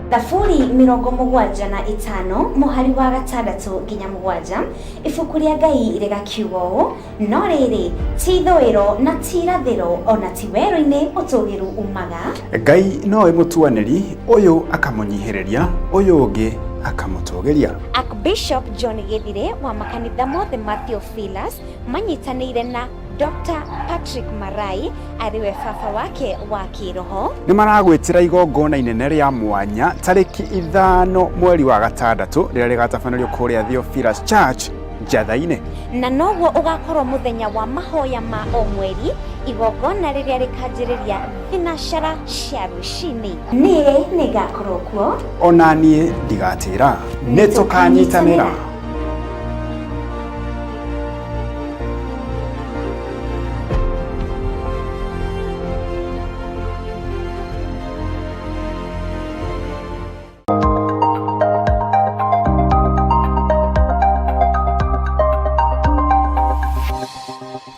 Thaburi 75 mũhari wa 6 nginya 7, ibuku rĩa Ngai rĩgakiuga ũũ: "No rĩrĩ, ti ithũĩro na ti irathĩro, ona ti werũ-inĩ ũtũgĩru umaga." Ngai nowe mũtuanĩri, ũyũ akamũnyihĩrĩria, ũyũ ũngĩ akamũtũgĩria. Archbishop John Githire wa makanitha mothe ma Theophilus manyitanĩire na Dr. Patrick Marai, arĩ we baba wake wa kĩroho, nĩ maragwĩtĩra igongona inene rĩa mwanya tarĩki 5 mweri wa gatandatũ, rĩrĩa rĩgatabanĩrio kũrĩa Theophilus Church, Njatha-inĩ. Na noguo ũgakorwo mũthenya wa mahoya ma o mweri, igongona rĩrĩa rĩkanjĩrĩria thinacara cia rũcinĩ. Niĩ nĩngakorwo kuo. Ona niĩ ndigatĩra, nĩ tũkanyitanĩra.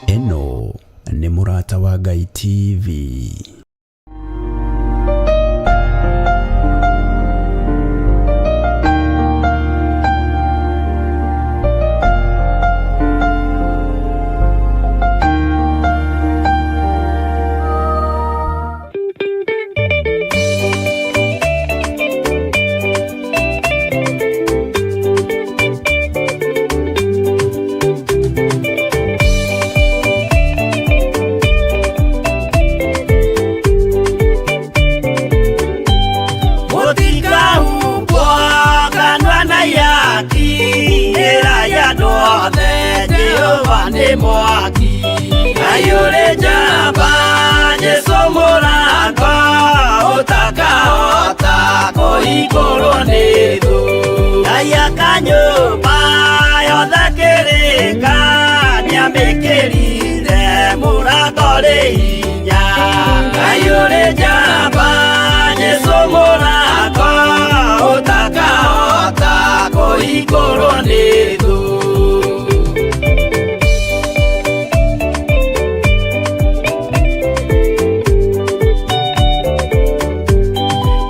Ĩno nĩ Mũrata wa Ngai TV. Mũtikahumbwo kanua na ihaki, ĩra andũ othe Jehova nĩ mwaki. Ngai njamba, Jesũ mũrango ũtakahota kũhingũrwo nĩ thũ. Ngai akanyũmba yothe kĩrĩka, nĩamĩkĩrire mũrango rĩ hinya. Ngai ũrĩ njamba, Jesũ mũrango ũtakahota kũhingũrwo nĩ thũ.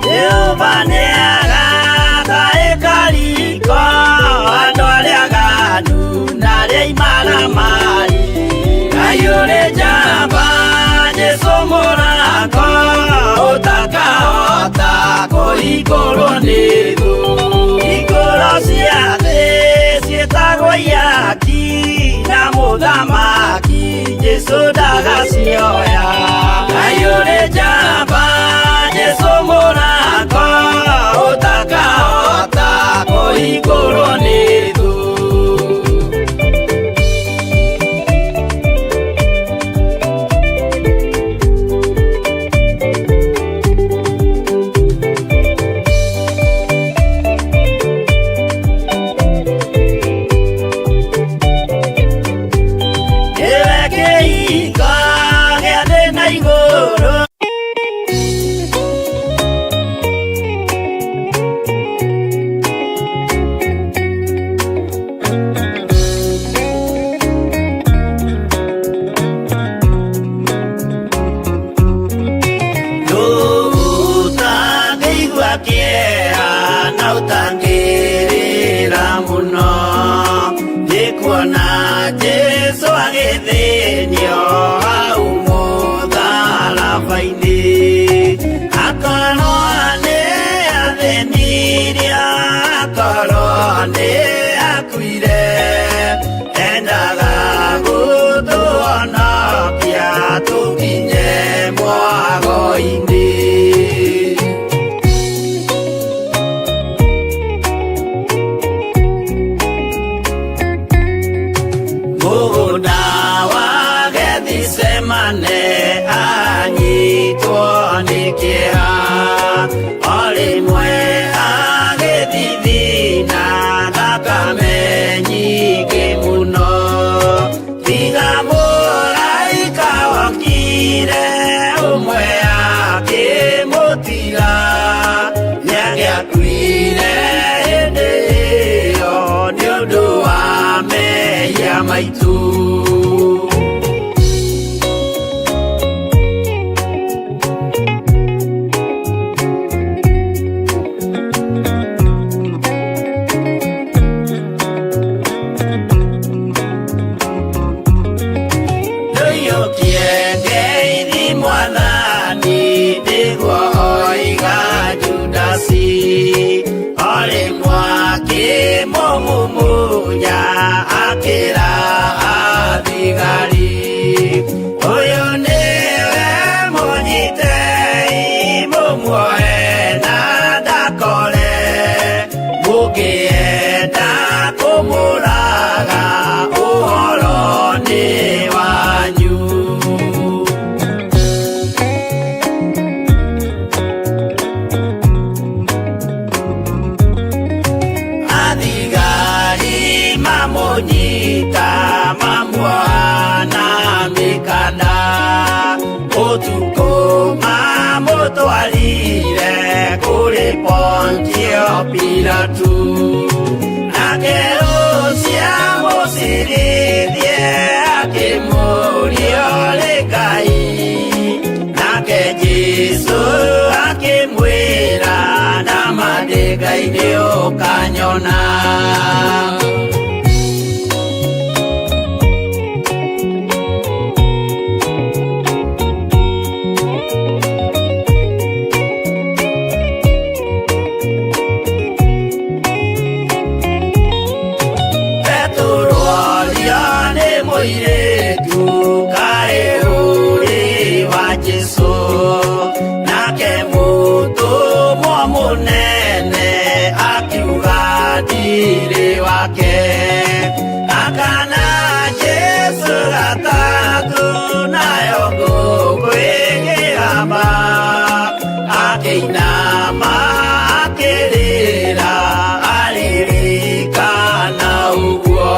Jehova nĩagataĩka riko andũ arĩa aganu na arĩa imaramari. Ngai ũrĩ njamba, Jesũ mũrango ũtakahota kũhingũrwo nĩ thũ. Hingũro cia thĩ ciĩtagwo ihaki, na mũthamaki Jesũ ndagacioya. Ngai ũrĩ njamba, Jesũ mũrango ũtakahota kũhingũrwo nĩ thũ. Nĩwe kĩhingo gĩa thĩ na igũrũ. Ũtangĩigua kĩeha na ũtangĩrĩra mũno nĩ kuona Jesũ agĩthĩnio hau mũtharaba-inĩ, akorwo nĩ athĩnirie, akorwo nĩ akuire, endaga gũtũhonokia tũkinye mwago-inĩ. Mũgũnda wa Gethisemane anyitwo nĩ kĩeha, o rĩmwe agĩthithina thakame nyingĩ mũno, tiga mũraika wokire ũmwe akĩmũtiga, nĩangĩakuire hĩndĩ ĩyo nĩ ũndũ wa mehia maitũ. Akĩra athigari, ũyũ nĩwe mũnyitei, mũmuoe na ndakore, mũngĩenda kũmũraga ũhoro nĩ wanyu. Athigari mamũnyita, mamuoha na mĩkanda, ũtukũ mamũtwarire kũrĩ Pontio Pilatu. Nake rũcia mũcirithie akĩmũria ũrĩ Ngai, nake Jesũ akĩmwĩra, nama ndĩ Ngai nĩ ũkanyona. Petero orio nĩ mũirĩtu, kaĩ ũrĩ wa Jesũ? Nake mũtũmwo mũnene akiuga ndirĩ wake. Akana Jesũ gatatũ, nayo ngũkũ ĩkĩgamba, akĩinama akĩrĩra aririkana ũguo.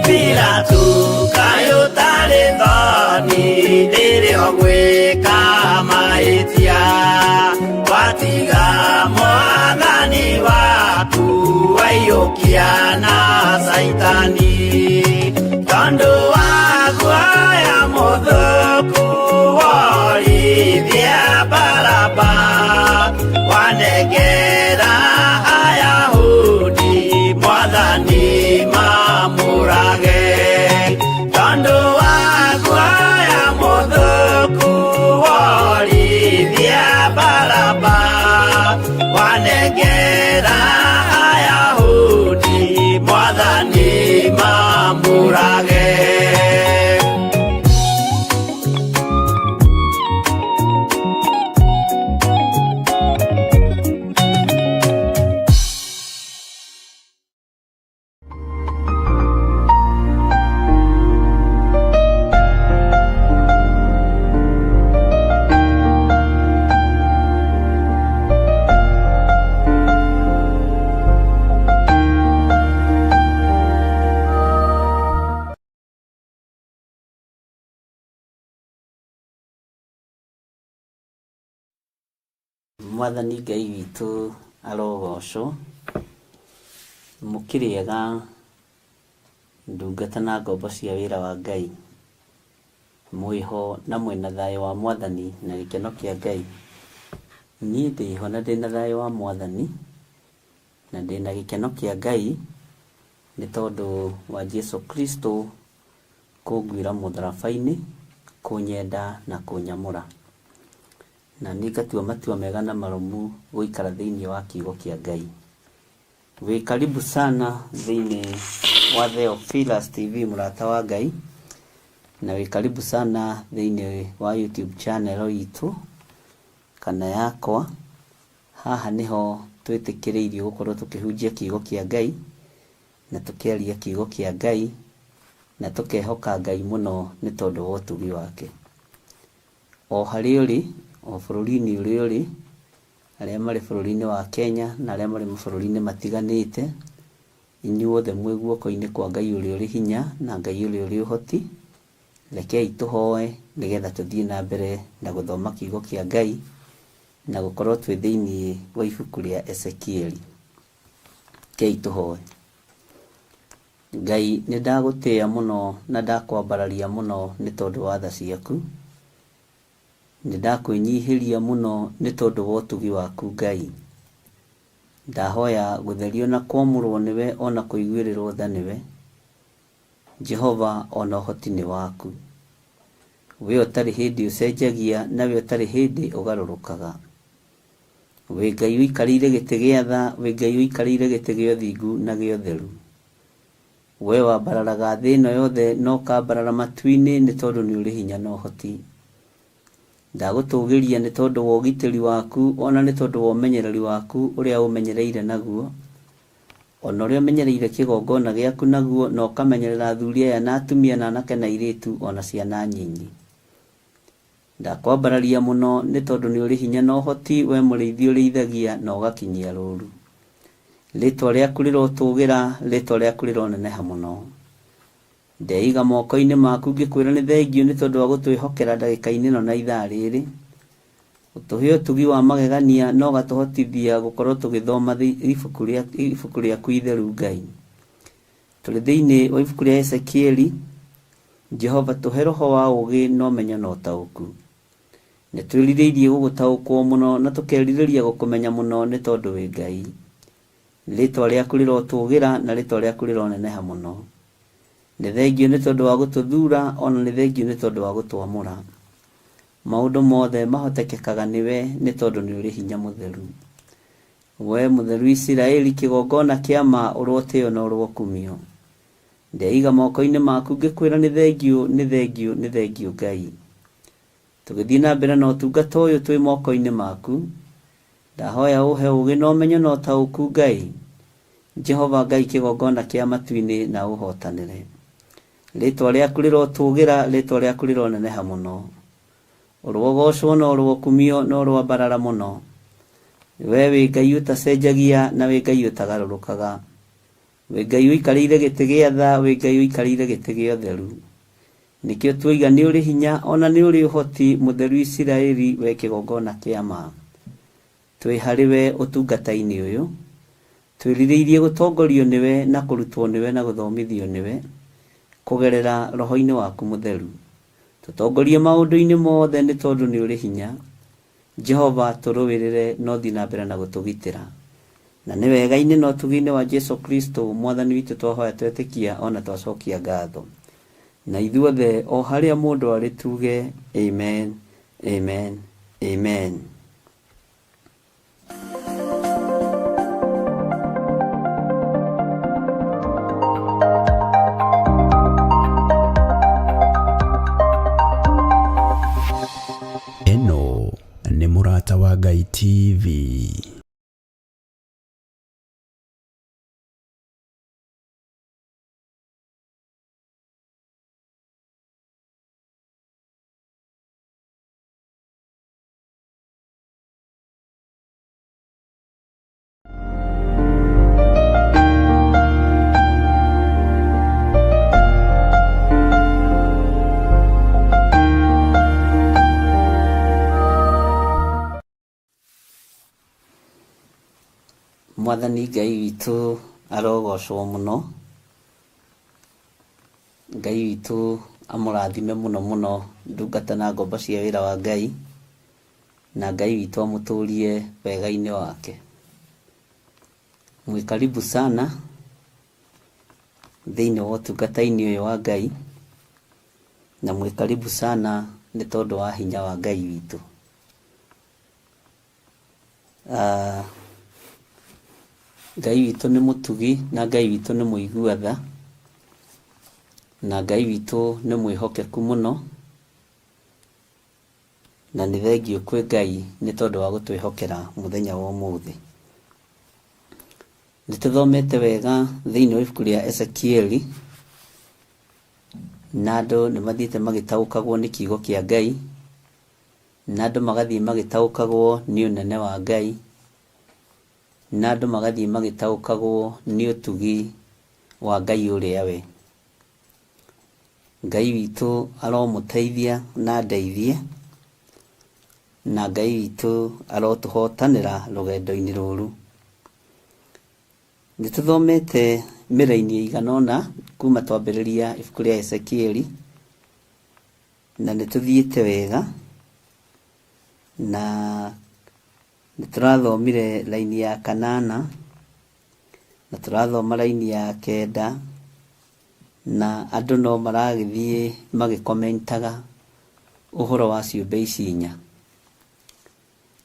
Pilatu kaĩ ũtarĩ thoni rĩrĩa ũgwĩka mahĩtia, watiga mwathani waku waiyũkia na Caitani, tondũ wa guoya mũthũku worithia Baraba, wanengera Ayahudi mwathani mamũrage, tondũ wa guoya mũthũku worithia Baraba, wanengera Ayahudi mwathani mamũrage. Mwathani Ngai witũ arogocwo. Mũkĩrĩega ndungata na ngombo cia wĩra wa Ngai. Mwĩho na mwĩna thayũ wa Mwathani na gĩkeno kĩa Ngai. Niĩ ndĩho na ndĩna thayũ wa Mwathani na ndĩna gĩkeno kĩa Ngai nĩ tondũ wa Jesu Kristo kũnguĩra mũtharaba-inĩ, kũnyenda na kũnyamũra. Na niĩ ngatua matua mega na marũmu gũikara thĩinĩ wa kiugo kĩa Ngai. Wĩ karibu sana thĩinĩ wa Theophilus TV mũrata wa Ngai, na wĩ karibu sana thĩinĩ wa YouTube channel itũ kana yakwa. Haha nĩho twĩtĩkĩrĩirio gũkorwo tũkĩhunjia kiugo kĩa Ngai na tũkĩaria kiugo kĩa Ngai na tũkehoka Ngai mũno nĩ tondũ wa ũtugi wake. O harĩa ũrĩ, o bũrũri-inĩ ũrĩa ũrĩ, arĩa marĩ bũrũri-inĩ wa Kenya na arĩa marĩ mabũrũri-inĩ matiganĩte, inyuothe mwĩ guoko-inĩ kwa Ngai ũrĩa ũrĩ hinya na Ngai ũrĩa ũrĩ ũhoti. Rekei tũhoe nĩgetha tũthiĩ na mbere na gũthoma kiugo kĩa Ngai na gũkorwo twĩ thĩinĩ wa ibuku rĩa Ezekieli. Rekei tũhoe. Ngai nĩ ndagũtĩĩa mũno na ndakwambararia mũno nĩ tondũ wa tha ciaku. Nĩ ndakwĩnyihĩria mũno nĩ tondũ wa ũtugi waku Ngai. Ndahoya gũtherio na kwamũrwo nĩwe ona kũiguĩrĩrwo tha nĩwe. Jehova ona ũhoti nĩ waku. We ũtarĩ hĩndĩ ũcenjagia na we ũtarĩ hĩndĩ ũgarũrũkaga. Wĩ Ngai ũikarĩire gĩtĩ gĩa tha, wĩ Ngai ũikarĩire gĩtĩ gĩa ũthingu na gĩa ũtheru. We wambararaga thĩ ĩno yothe na ũkambarara matu-inĩ nĩ tondũ nĩ ũrĩ hinya na ũhoti. Ndagũtũgĩria nĩ tondũ wa ũgitĩri waku ona nĩ tondũ wa ũmenyereri waku ũrĩa ũmenyereire naguo, ona ũrĩa ũmenyereire kĩgongona gĩaku naguo, na ũkamenyerera athuri aya na atumia na anake na airĩtu ona ciana nyinyi. Ndakwambararia mũno nĩ tondũ nĩ ũrĩ hinya na ũhoti, we mũrĩithi ũrĩithagia na ũgakinyia rũũru. Rĩtwa rĩaku rĩrotũgĩra, rĩtwa rĩaku rĩroneneha mũno. Ndeiga moko-inĩ maku ngĩkwĩra nĩ thengiũ nĩ tondũ wa gũtwĩhokera ndagĩka-inĩ ĩno na ithaa rĩrĩ. Ũtũhe ũtugi wa magegania na ũgatũhotithia gũkorwo tũgĩthoma ibuku rĩaku itheru Ngai. Tũrĩ thĩinĩ wa ibuku rĩa Ezekieli, Jehova tũhe roho wa ũũgĩ na ũmenyo na ũtaũku. Nĩ twĩrirĩirie gũgũtaũkwo mũno na tũkerirĩria gũkũmenya mũno nĩ tondũ wĩ Ngai. Rĩtwa rĩaku rĩrotũgĩra na rĩtwa rĩaku rĩroneneha mũno. Nĩ thengiũ nĩ tondũ wa gũtũthura ona nĩ thengiũ nĩ tondũ wa gũtwamũra. Maũndũ mothe mahotekekaga nĩwe nĩ tondũ nĩ ũrĩ hinya mũtheru. We mũtheru Isiraeli kĩgongona kĩa ma ũrotĩo na ũrokumio. Ndeiga moko-inĩ maku ngĩkwĩra nĩ thengiũ, nĩ thengiũ, nĩ thengiũ Ngai. Tũgĩthiĩ na mbere na ũtungata ũyũ twĩ moko-inĩ maku. Ndahoya ũhe ũũgĩ na ũmenyo na ũtaũku Ngai. Jehova Ngai kĩgongona kĩa matu-inĩ na ũhotanĩre. Rĩtwa rĩaku rĩrotũgĩra, rĩtwa rĩaku rĩroneneha mũno. Ũrogocwo na ũrokumio na ũroambarara mũno. We wĩ Ngai ũtacenjagia na wĩ Ngai ũtagarũrũkaga. Wĩ Ngai ũikarĩire gĩtĩ gĩa tha, wĩ Ngai ũikarĩire gĩtĩ gĩa ũtheru. Nĩkĩo tuoiga nĩ ũrĩ hinya ona nĩ ũrĩ ũhoti mũtheru Isiraeli we kĩgongona kĩa ma. Twĩ harĩ we ũtungata-inĩ ũyũ. Twĩrirĩirie gũtongorio nĩwe na kũrutwo nĩwe na gũthomithio nĩwe kũgerera roho-inĩ waku mũtheru. Tũtongorie maũndũ-inĩ mothe nĩ tondũ nĩ ũrĩ hinya. Jehova tũrũĩrĩre na ũthiĩ na mbere na gũtũgitĩra. Na nĩ wega-inĩ na ũtugi-inĩ wa Jesu Kristo mwathani witũ twahoya twetĩkia ona twacokia ngatho. Na ithuothe o harĩa mũndũ arĩ tuge amen, amen, amen. Ĩno nĩ Mũrata wa Ngai TV. Mwathani Ngai witũ arogocwo mũno. Ngai witũ amũrathime mũno mũno ndungata na ngombo cia wĩra wa Ngai, na Ngai witũ amũtũrie wega-inĩ wake. Mwĩ karibu sana thĩinĩ wa ũtungata-inĩ ũyũ wa Ngai, na mwĩ karibu sana nĩ tondũ wa hinya wa Ngai witũ. Ah, Ngai witũ nĩ mũtugi na Ngai witũ nĩ mũigua tha na Ngai witũ nĩ mwĩhokeku mũno na nĩ thengiũ kwĩ Ngai nĩ tondũ wa gũtwĩhokera mũthenya wa ũmũthĩ. Nĩ tũthomete wega thĩinĩ wa ibuku rĩa Ezekieli na andũ nĩ mathiĩte magĩtaũkagwo nĩ kiugo kĩa Ngai na andũ magathiĩ magĩtaũkagwo nĩ ũnene wa Ngai, na andũ magathiĩ magĩtaũkagwo nĩ ũtugi wa Ngai ũrĩa we. Ngai witũ aromũteithia na andeithie, na Ngai witũ arotũhotanĩra rũgendo-inĩ rũrũ. Nĩ tũthomete mĩraini ĩigana ũna kuma twambĩrĩria ibuku rĩa Ezekieli, na nĩ tũthiĩte wega, na nĩ tũrathomire raini ya kanana, na tũrathoma raini ya kenda, na andũ no maragĩthiĩ magĩkomentaga. Ũhoro wa ciũmbe ici inya.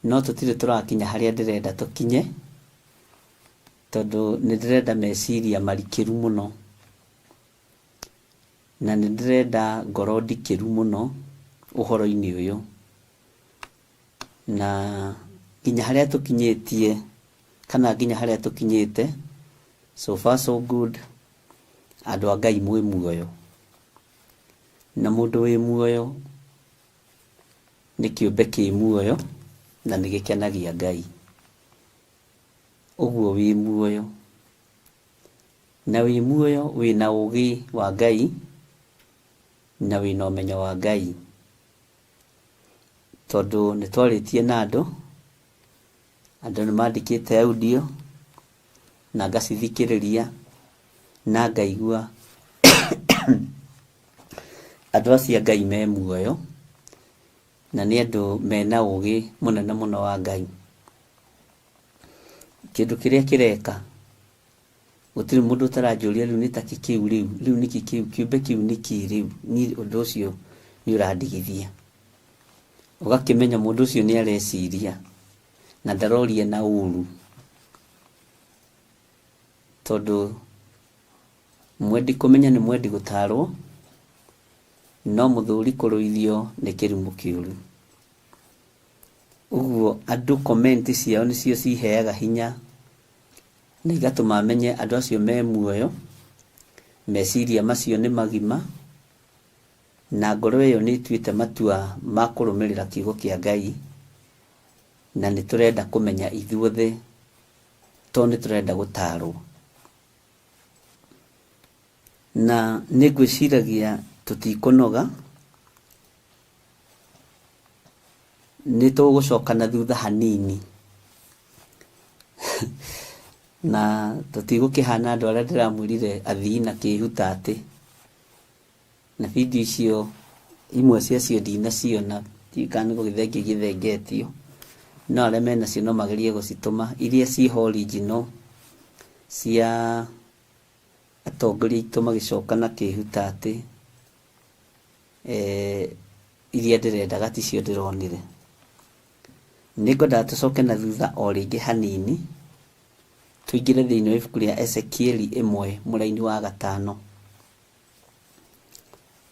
No tũtirĩ tũrakinya harĩa ndĩrenda tũkinye, tondũ nĩ ndĩrenda meciria marikĩru mũno, na nĩ ndĩrenda ngoro ndikĩru mũno ũhoro-inĩ ũyũ. Na nginya harĩa tũkinyĩtie, kana nginya harĩa tũkinyĩte, so far so good, andũ a Ngai mwĩ muoyo. Na mũndũ wĩ muoyo nĩ kĩũmbe kĩ muoyo na nĩ gĩkenagia Ngai. Ũguo wĩ muoyo. Na wĩ muoyo wĩna ũgĩ wa Ngai na wĩna ũmenyo wa Ngai. Tondũ nĩ twarĩtie na andũ, andũ nĩ mandĩkĩte audio na ngacithikĩrĩria na ngaigua andũ acio a Ngai me muoyo na nĩ andũ mena ũgĩ mũnene mũno wa Ngai. Kĩndũ kĩrĩa kĩreka gũtirĩ mũndũ ũtaranjũria rĩu nĩ ta kĩ kĩu rĩu, rĩu nĩkĩ kĩu, kĩũmbe kĩu nĩkĩ rĩu, niĩ ũndũ ũcio nĩ ũrandigithia. Ũgakĩmenya mũndũ ũcio nĩ areciria na ndaroria na ũru, tondũ mwendi kũmenya nĩ mwendi gũtarwo, no mũthũri kũrũithio nĩ kĩrumo kĩũru. Ũguo andũ comment ciao nĩcio ciheaga hinya na igatũma menye andũ acio me muoyo, meciria macio nĩ magima, na ngoro ĩyo nĩ ĩtuĩte matua ma kũrũmĩrĩra kiugo kĩa Ngai, na nĩ tũrenda kũmenya ithuothe tondũ nĩ tũrenda gũtarwo. Na nĩ ngwĩciragia tũtikũnoga, nĩ tũgũcoka na thutha hanini na tũtigũkĩhana andũ arĩa ndĩramwĩrire athii na kĩhutatĩ. Na video icio imwe ciacio ndinaciona, ndiũĩ kana nĩ gũgĩthengio igĩthengetio, no arĩa menacio no magerie gũcitũma, iria ciĩho original cia atongoria aitũ magĩcoka na kĩhutatĩ, iria ndĩrendaga ticio ndĩronire. Nĩ ngwendaga tũcoke na thutha o rĩngĩ hanini, tũingĩre thĩinĩ wa ibuku rĩa Ezekieli 1 mũraini wa 5.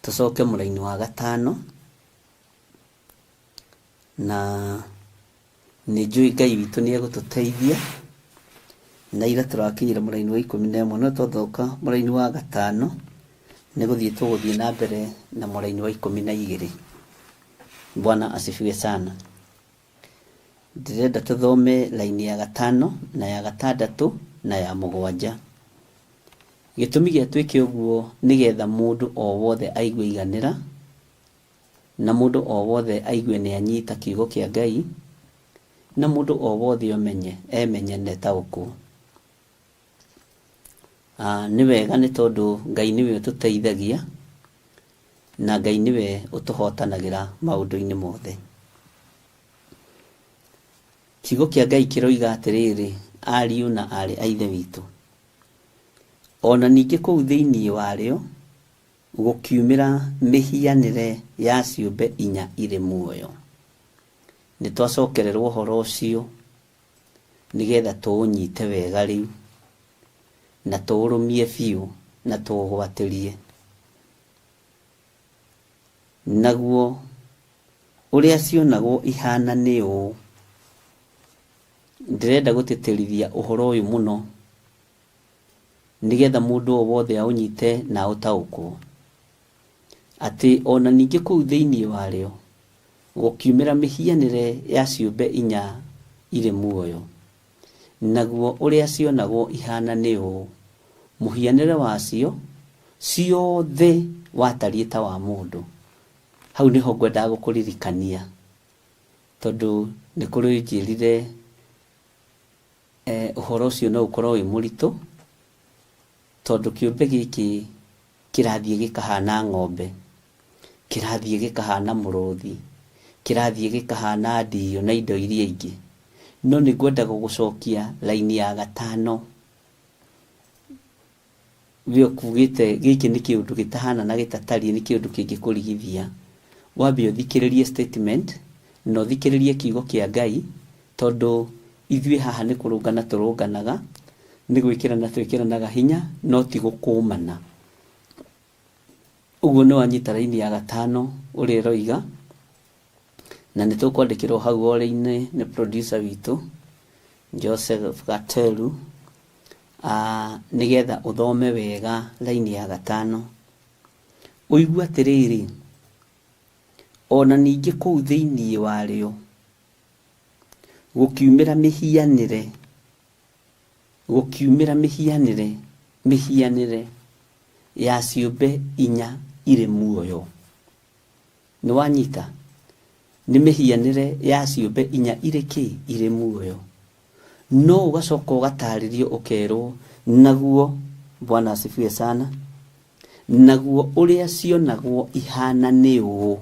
Tũcoke mũraini wa 5, na nĩ njũĩ Ngai witũ nĩ egũtũteithia, na ira tũrakinyire mũraini wa 11, no twathoka mũraini wa 5, nĩ gũthiĩ tũgũthiĩ na mbere na mũraini wa 12. Bwana asifiwe sana. Ndĩrenda tũthome laini ya 5 na ya 6 na ya 7. Gĩtũmi gĩa twĩke ũguo nĩgetha mũndũ o wothe aigue iganĩra, na mũndũ o wothe aigue nĩ anyita kiugo kĩa Ngai, na mũndũ o wothe emenye na etaũkwo. Nĩ wega nĩ tondũ Ngai nĩwe ũtũteithagia, na Ngai nĩwe ũtũhotanagĩra maũndũ-inĩ mothe. Kiugo kĩa Ngai kĩroiga atĩrĩrĩ, ariũ na aarĩ a Ithe witũ, ona ningĩ kũu thĩinĩ warĩo gũkiumĩra mĩhianĩre ya ciũmbe inya irĩ muoyo. Nĩ twacokererwo ũhoro ũcio nĩgetha tũũnyite wega rĩu, na tũũrũmie biũ, na tũũgwatĩrie. Naguo ũrĩa cionagwo ihana nĩ ũũ. Ndĩrenda gũtĩtĩrithia ũhoro ũyũ mũno nĩgetha mũndũ o wothe aũnyite na aũtaũkwo, atĩ ona ningĩ kũu thĩinĩ warĩo gũkiumĩra mĩhianĩre ya ciũmbe inya irĩ muoyo. Naguo ũrĩa cionagwo ihana nĩ ũũ, mũhianĩre wacio ciothe watariĩ ta wa mũndũ. Hau nĩho ngwendaga gũkũririkania, tondũ nĩ kũrĩ njĩrire, ũhoro ũcio no ũkorwo wĩ mũritũ, tondũ kĩũmbe gĩkĩ kĩrathiĩ gĩkahana ng'ombe, kĩrathiĩ gĩkahana mũrũthi, kĩrathiĩ gĩkahana ndiũ na indo iria ingĩ. No nĩ ngwenda gũgũcokia laini ya 5. We ũkugĩte gĩkĩ nĩ kĩũndũ gĩtahana na gĩtatariĩ, nĩ kĩũndũ kĩngĩkũrigithia. Wambe ũthikĩrĩrie statement na ũthikĩrĩrie kiugo kĩa Ngai, tondũ ithuĩ haha nĩ kũrũngana tũrũnganaga, nĩ gwĩkĩrana twĩkĩranaga hinya, no ti gũkũmana. Ũguo nĩ wanyita raini ya gatano ũrĩa ĩroiga, na nĩ tũkwandĩkĩrwo hau wall-inĩ nĩ producer witũ Joseph Gateru, nĩgetha ũthome wega raini ya gatano. Ũigue atĩrĩrĩ, o na ningĩ kũu thĩinĩ warĩo gũkiumĩra mĩhianĩre, gũkiumĩra mĩhianĩre, mĩhianĩre ya ciũmbe inya irĩ muoyo. Nĩ wanyita? Nĩ mĩhianĩre ya ciũmbe inya irĩ kĩ? Irĩ muoyo. No ũgacoka ũgatarĩrio ũkerwo, naguo, Bwana asifiwe sana, naguo ũrĩa cionagwo ihana nĩ ũũ.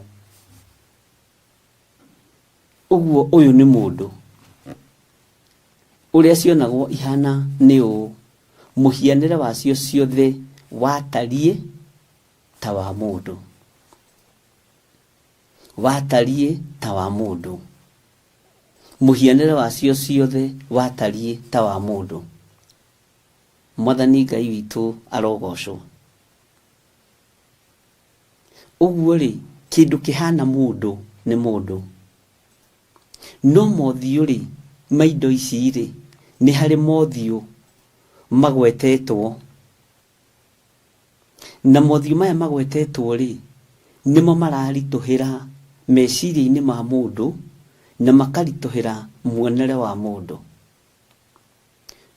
Ũguo ũyũ nĩ mũndũ. Ũrĩa cionagwo ihana nĩ ũũ, mũhianĩre wacio ciothe watariĩ ta wa mũndũ. Watariĩ ta wa mũndũ. Mũhianĩre wacio ciothe watariĩ ta wa mũndũ. Mwathani Ngai witũ arogocwo. Ũguo-rĩ, kĩndũ kĩhana mũndũ nĩ mũndũ. No mothiũ-rĩ, ma indo ici-rĩ, nĩ harĩ mothiũ magwetetwo. Na mothiũ maya magwetetwo-rĩ, nĩmo mararitũhĩra meciria-inĩ ma mũndũ na makaritũhĩra muonere wa mũndũ.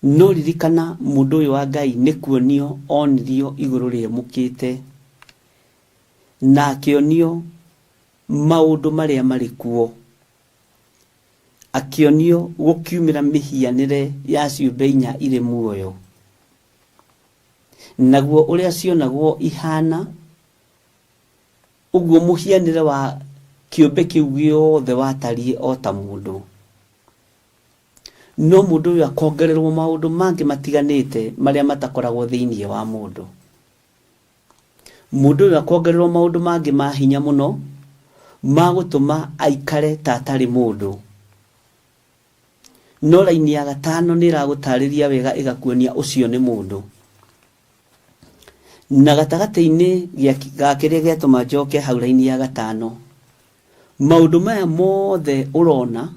No ririkana mũndũ ũyũ wa Ngai nĩ kuonio onirio igũrũ rĩemũkĩte na akĩonio maũndũ marĩa marĩ kuo. Akĩonio gũkiumĩra mĩhianĩre ya ciũmbe inya irĩ muoyo. Naguo ũrĩa cionagwo ihana, ũguo mũhianĩre wa kĩũmbe kĩu gĩothe watariĩ o ta mũndũ. No mũndũ ũyũ akongererwo maũndũ mangĩ matiganĩte marĩa matakoragwo thĩinĩ wa mũndũ. Mũndũ ũyũ akongererwo maũndũ mangĩ ma hinya mũno ma gũtũma aikare ta atarĩ mũndũ. No raini ya gatano nĩ ĩragũtarĩria wega ĩgakuonia ũcio nĩ mũndũ. Na gatagatĩ-inĩ ga kĩrĩa gĩatũma njoke hau raini ya gatano, maũndũ maya mothe ũrona,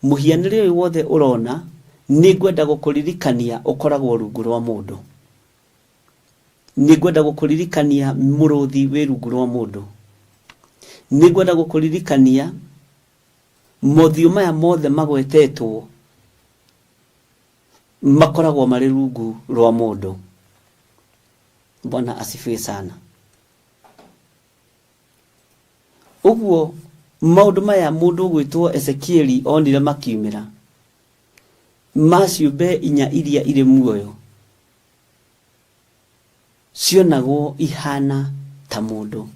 mũhianĩre ũyũ wothe ũrona, nĩ ngwenda gũkũririkania ũkoragwo rungu rwa mũndũ. Nĩ ngwenda gũkũririkania mũrũthi wĩ rungu rwa mũndũ. Nĩ ngwenda gũkũririkania mothiũ maya mothe magwetetwo makoragwo marĩ rungu rwa mũndũ. Bwana asifiwe sana. Ũguo maũndũ maya mũndũ ũgwĩtwo Ezekieli onire makiumĩra ma ciũmbe inya iria irĩ muoyo cionagwo ihana ta mũndũ,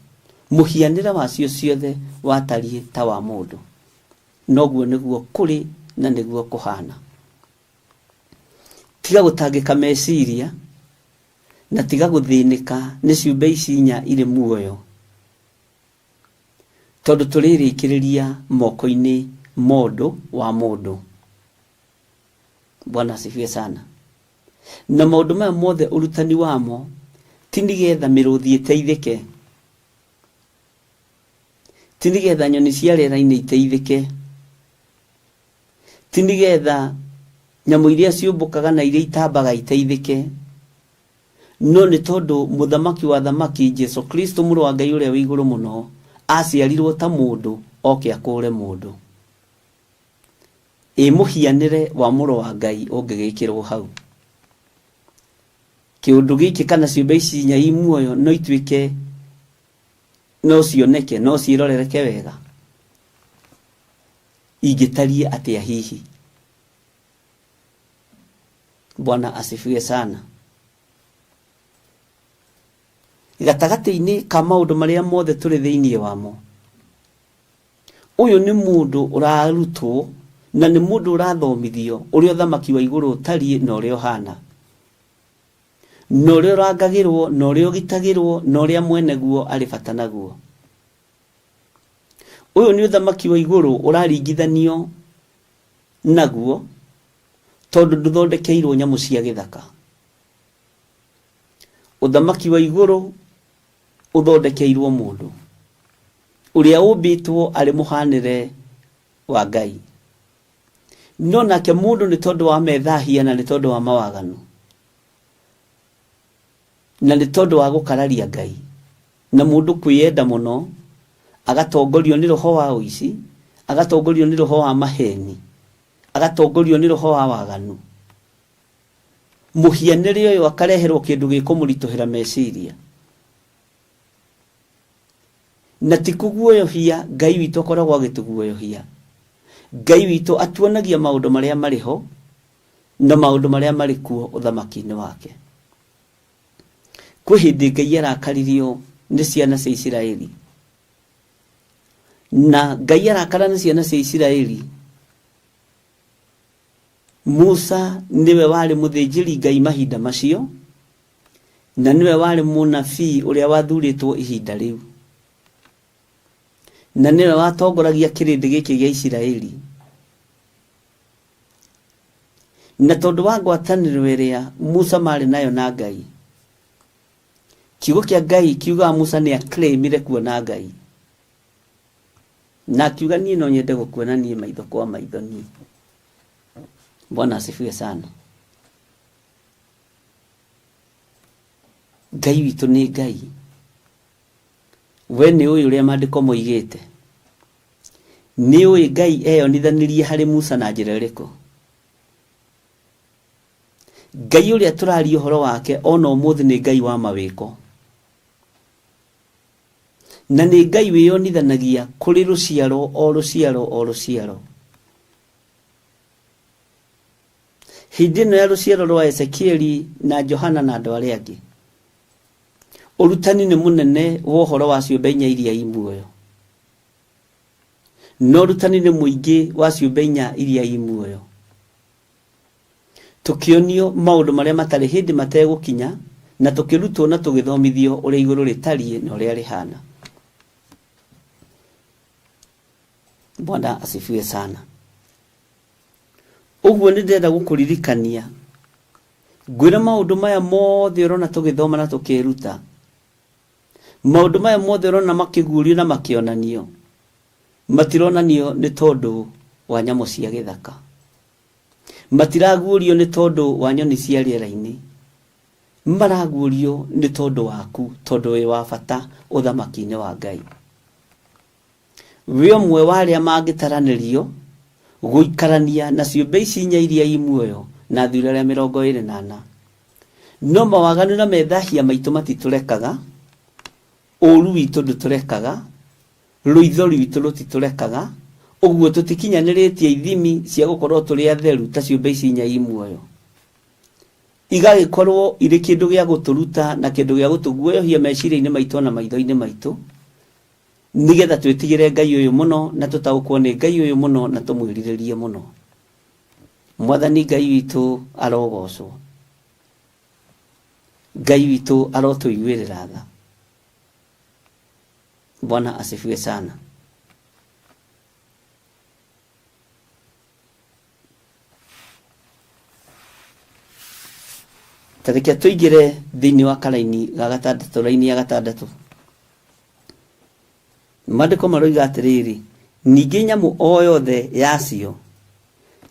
mũhianĩre wacio ciothe watariĩ ta wa mũndũ. Noguo nĩguo kũrĩ na nĩguo kũhana. Tiga gũtangĩka meciria na tiga gũthĩnĩka nĩ ciũmbe ici inya irĩ muoyo, tondũ tũrĩrĩkĩrĩria moko-inĩ mondũ wa mũndũ. Bwana asifiwe sana. Na maũndũ maya mothe ũrutani wamo ti nĩgetha mĩrũthi ĩteithĩke, ti nĩgetha nyoni cia rĩera-inĩ iteithĩke, ti nĩgetha nyamũ iria ciũmbũkaga na iria itambaga iteithĩke, no nĩ tondũ mũthamaki wa athamaki Jesu Kristo mũrũ wa Ngai ũrĩa wĩ igũrũ mũno aciarirwo ta mũndũ oke akũũre mũndũ. Ĩ mũhianĩre wa mũrũ wa Ngai ũngĩgĩkĩrwo hau? Kĩũndũ gĩkĩ kana ciũmbe ici inya i muoyo no ituĩke, no cioneke, no ciĩrorereke wega? Ingĩtariĩ atĩa hihi? Bwana asifiwe sana. Gatagatĩ-inĩ ka maũndũ marĩa mothe tũrĩ thĩinĩ wamo, Ũyũ nĩ mũndũ ũrarutwo na nĩ mũndũ ũrathomithio ũrĩa ũthamaki wa igũrũ ũtariĩ na ũrĩa ũhana, na ũrĩa ũrangagĩrwo na ũrĩa ũgitagĩrwo na ũrĩa mwene guo arĩ bata naguo. Ũyũ nĩ ũthamaki wa igũrũ ũraringithanio naguo tondũ ndũthondekeirwo nyamũ cia gĩthaka. Ũthamaki wa igũrũ ũthondekeirwo mũndũ ũrĩa ũmbĩtwo arĩ mũhanĩre wa Ngai. No nake mũndũ nĩ tondũ wa methahia na nĩ tondũ wa mawaganu na nĩ tondũ wa gũkararia Ngai na mũndũ kwĩyenda mũno, agatongorio nĩ roho wa ũici, agatongorio nĩ roho wa maheni, agatongorio nĩ roho wa waganu. Mũhianĩre ũyũ akareherwo kĩndũ gĩkũmũritũhĩra meciria. Na ti kũguoyohia Ngai witũ akoragwo agĩtũguoyohia. Ngai witũ atuonagia maũndũ marĩa marĩ ho na maũndũ marĩa marĩ kuo ũthamaki-inĩ wake. Kwĩ hĩndĩ Ngai arakaririo nĩ ciana cia Isiraeli. Na Ngai arakara nĩ ciana cia Isiraeli, Musa nĩwe warĩ mũthĩnjĩri Ngai mahinda macio, na nĩwe warĩ mũnabii ũrĩa wathurĩtwo ihinda rĩu. Na nĩwe watongoragia kĩrĩndĩ gĩkĩ gĩa Isiraeli. Na tondũ wa ngwatanĩro ĩrĩa Musa marĩ nayo na Ngai, kiugo kĩa Ngai kiugaga Musa nĩ aclaimire kuona Ngai. Na akiuga niĩ no nyende gũkuona niĩ maitho kwa maitho niĩ. Bwana asifiwe sana. Ngai witũ nĩ Ngai. We nĩ ũĩ ũrĩa maandĩko moigĩte? Nĩ ũĩ Ngai eyonithanirie harĩ Musa na njĩra ĩrĩkũ? Ngai ũrĩa tũraria ũhoro wake ona ũmũthĩ nĩ Ngai wa mawĩko. Na nĩ Ngai wĩyonithanagia kũrĩ rũciaro o rũciaro o rũciaro. Hĩndĩ ĩno ya rũciaro rwa Ezekieli na Johana na andũ arĩa angĩ, ũrutani nĩ mũnene wa ũhoro wa ciũmbe inya iria i muoyo. Na ũrutani nĩ mũingĩ wa ciũmbe inya iria i muoyo. Tũkĩonio maũndũ marĩa matarĩ hĩndĩ mategũkinya, na tũkĩrutwo na tũgĩthomithio ũrĩa igũrũ rĩtariĩ na ũrĩa rĩhana. Bwana asifiwe sana. Ũguo nĩ ndĩrenda gũkũririkania ngwĩre maũndũ maya mothe ũrona tũgĩthoma na tũkĩruta, maũndũ maya mothe ũrona makĩguũrio na makĩonanio, matironanio nĩ tondũ wa nyamũ cia gĩthaka. Matiraguũrio nĩ tondũ wa nyoni cia rĩera-inĩ. Maraguũrio nĩ tondũ waku, tondũ wĩ wa bata ũthamaki-inĩ wa Ngai. Wĩ ũmwe wa arĩa mangĩtaranĩrio gũikarania na ciũmbe ici inya iria i muoyo na athuri arĩa 24. No mawaganu na methahia maitũ matitũrekaga, ũũru witũ ndũtũrekaga, rũitho rwitũ rũtitũrekaga, ũguo tũtikinyanĩrĩtie ithimi cia gũkorwo tũrĩ atheru ta ciũmbe ici inya i muoyo. Igagĩkorwo irĩ kĩndũ gĩa gũtũruta na kĩndũ gĩa gũtũguoyohia meciria-inĩ maitũ ona maitho-inĩ maitũ, nĩgetha twĩtigĩre Ngai ũyũ mũno na tũtaũkwo nĩ Ngai ũyũ mũno na tũmwĩrirĩrie mũno. Mwathani Ngai witũ arogocwo. Ngai witũ arotũiguĩrĩra tha. Bwana asifiwe sana. Ta reke tũingĩre thĩinĩ wa karaini ga gatandatũ, raini ya gatandatũ. Maandĩko maroiga atĩrĩrĩ, ningĩ nyamũ o yothe yacio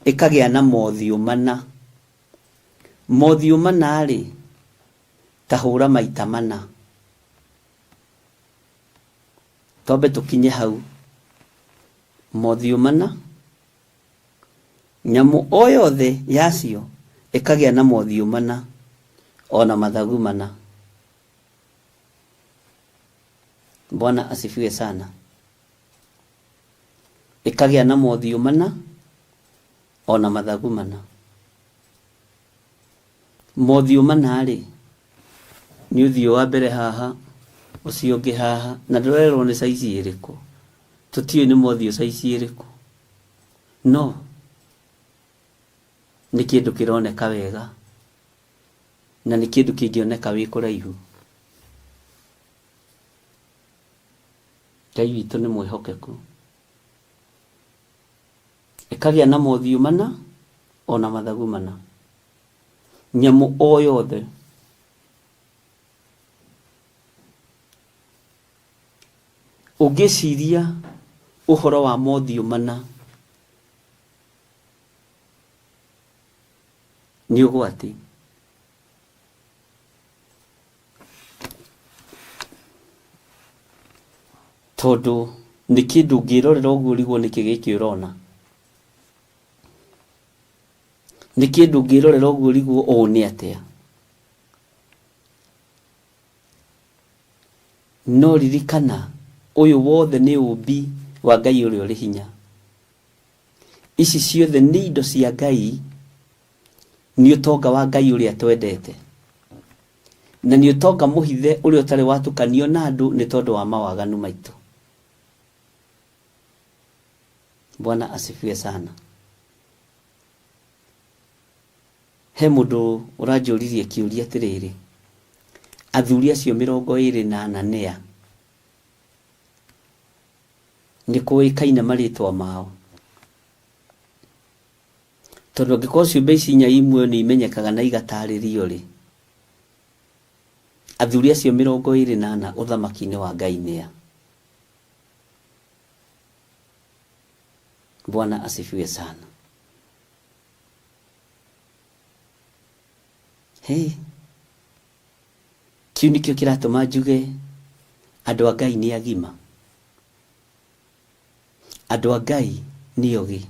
ĩkagĩa na mothiũ mana. Mothiũ mana-rĩ, ta hũra maita mana. Twambe tũkinye hau. Mothiũ mana. Nyamũ o yothe yacio ĩkagĩa na mothiũ mana, o na mathagu mana. Bwana asifiwe sana. Ĩkagĩa na mothiũ mana, o na mathagu mana. Mothiũ mana-rĩ, nĩ ũthiũ wa mbere haha, ũcio ũngĩ haha, na ndũrerwo nĩ size ĩrĩkũ. Tũtiũĩ nĩ mothiũ size ĩrĩkũ. No nĩ kĩndũ kĩroneka wega, na nĩ kĩndũ kĩngĩoneka wĩ kũraihu. Ngai witũ nĩ mwĩhokeku. Ĩkagĩa na mothiũ mana ona mathagu mana. Nyamũ o yothe ũngĩciria ũhoro wa mothiũ mana nĩ ũgwati. Tondũ nĩ kĩndũ ũngĩrorera ũguo ũrigwo nĩkĩ gĩkĩ ũrona. Nĩ kĩndũ ũngĩrorera ũguo ũrigwo ũũ nĩ atĩa. No ririkana ũyũ wothe nĩ ũmbi wa Ngai ũrĩa ũrĩ hinya. Ici ciothe nĩ indo cia Ngai, nĩ ũtonga wa Ngai ũrĩa twendete. Na nĩ ũtonga mũhithe ũrĩa ũtarĩ watukanio na andũ nĩ tondũ wa mawaganu maitũ. Bwana asifiwe sana. He mũndũ ũranjũririe kĩũria atĩrĩrĩ, athuri acio 24 nĩa? Nĩ kũĩkaine marĩtwa mao? Tondũ angĩkorwo ciũmbe ici inya i muoyo nĩ imenyekaga na igatarĩrio-rĩ, athuri acio 24 ũthamaki-inĩ wa Ngai nĩa? Bwana asifiwe sana. Hey, kĩu nĩkĩo kĩratũma njuge andũ a Ngai nĩ agima, andũ a Ngai nĩ ogĩ.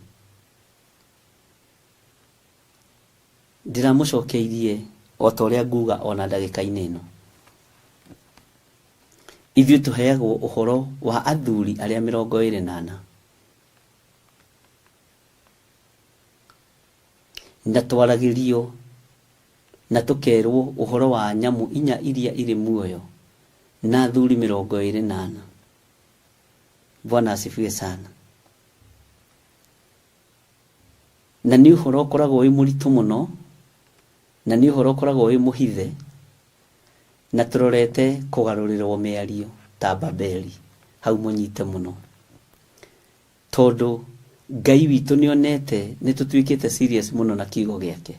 Ndĩramũcokeirie o ta ũrĩa nguga ona ndagĩka-inĩ ĩno. Ithuĩ tũheagwo ũhoro wa athuri arĩa 24. Na twaragĩrio na tũkerwo ũhoro wa nyamũ inya iria irĩ muoyo na athuri 24. Bwana asifiwe sana. Na nĩ ũhoro ũkoragwo wĩ mũritũ mũno, na nĩ ũhoro ũkoragwo wĩ mũhithe, na tũrorete kũgarũrĩrwo mĩario ta Babeli. Hau mũnyite mũno. Tondũ Ngai witũ nĩ onete nĩ tũtuĩkĩte serious mũno na kiugo gĩake.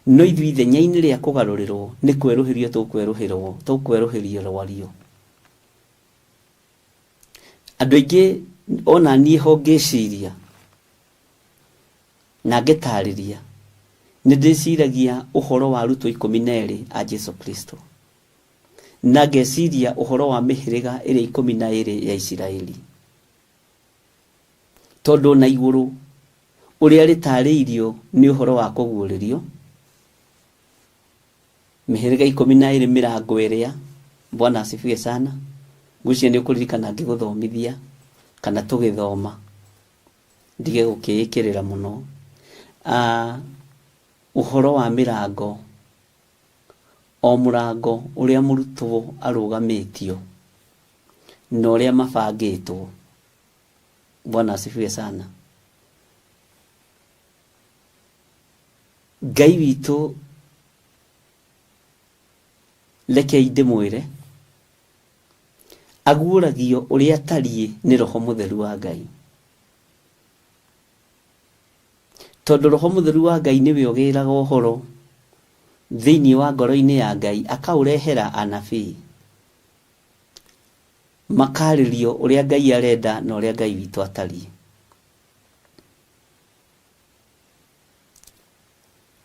No ithuĩ ithenya-inĩ rĩa kũgarũrĩrwo nĩ kwerũhĩrio tũkwerũhĩrwo, tũkwerũhĩrio rwario. Andũ aingĩ ona niĩ ho ngĩciria na ngĩtarĩria, nĩ ndĩciragia ũhoro wa arutwo 12 a Jesu Kristo. Na ngeciria ũhoro wa mĩhĩrĩga ĩrĩa 12 ya Isiraeli. Tondũ ona igũrũ ũrĩa rĩtarĩirio nĩ ũhoro wa kũguũrĩrio, mĩhĩrĩga 12 mĩrango ĩrĩa, Bwana asifiwe sana, ngwĩciria nĩ ũkũririkana ngĩgũthomithia kana tũgĩthoma, ndige gũkĩĩkĩrĩra mũno. Ũhoro wa mĩrango, o mũrango ũrĩa mũrutwo arũgamĩtio na ũrĩa mabangĩtwo. Bwana asifiwe sana. Ngai witũ rekei ndĩmwĩre, aguũragio ũrĩa atariĩ nĩ Roho Mũtheru wa Ngai. Tondũ Roho Mũtheru wa Ngai nĩwe ũgĩraga ũhoro thĩinĩ wa ngoro-inĩ ya Ngai akaũrehera anabii. Makarĩrio ũrĩa Ngai arenda na ũrĩa Ngai witũ atariĩ.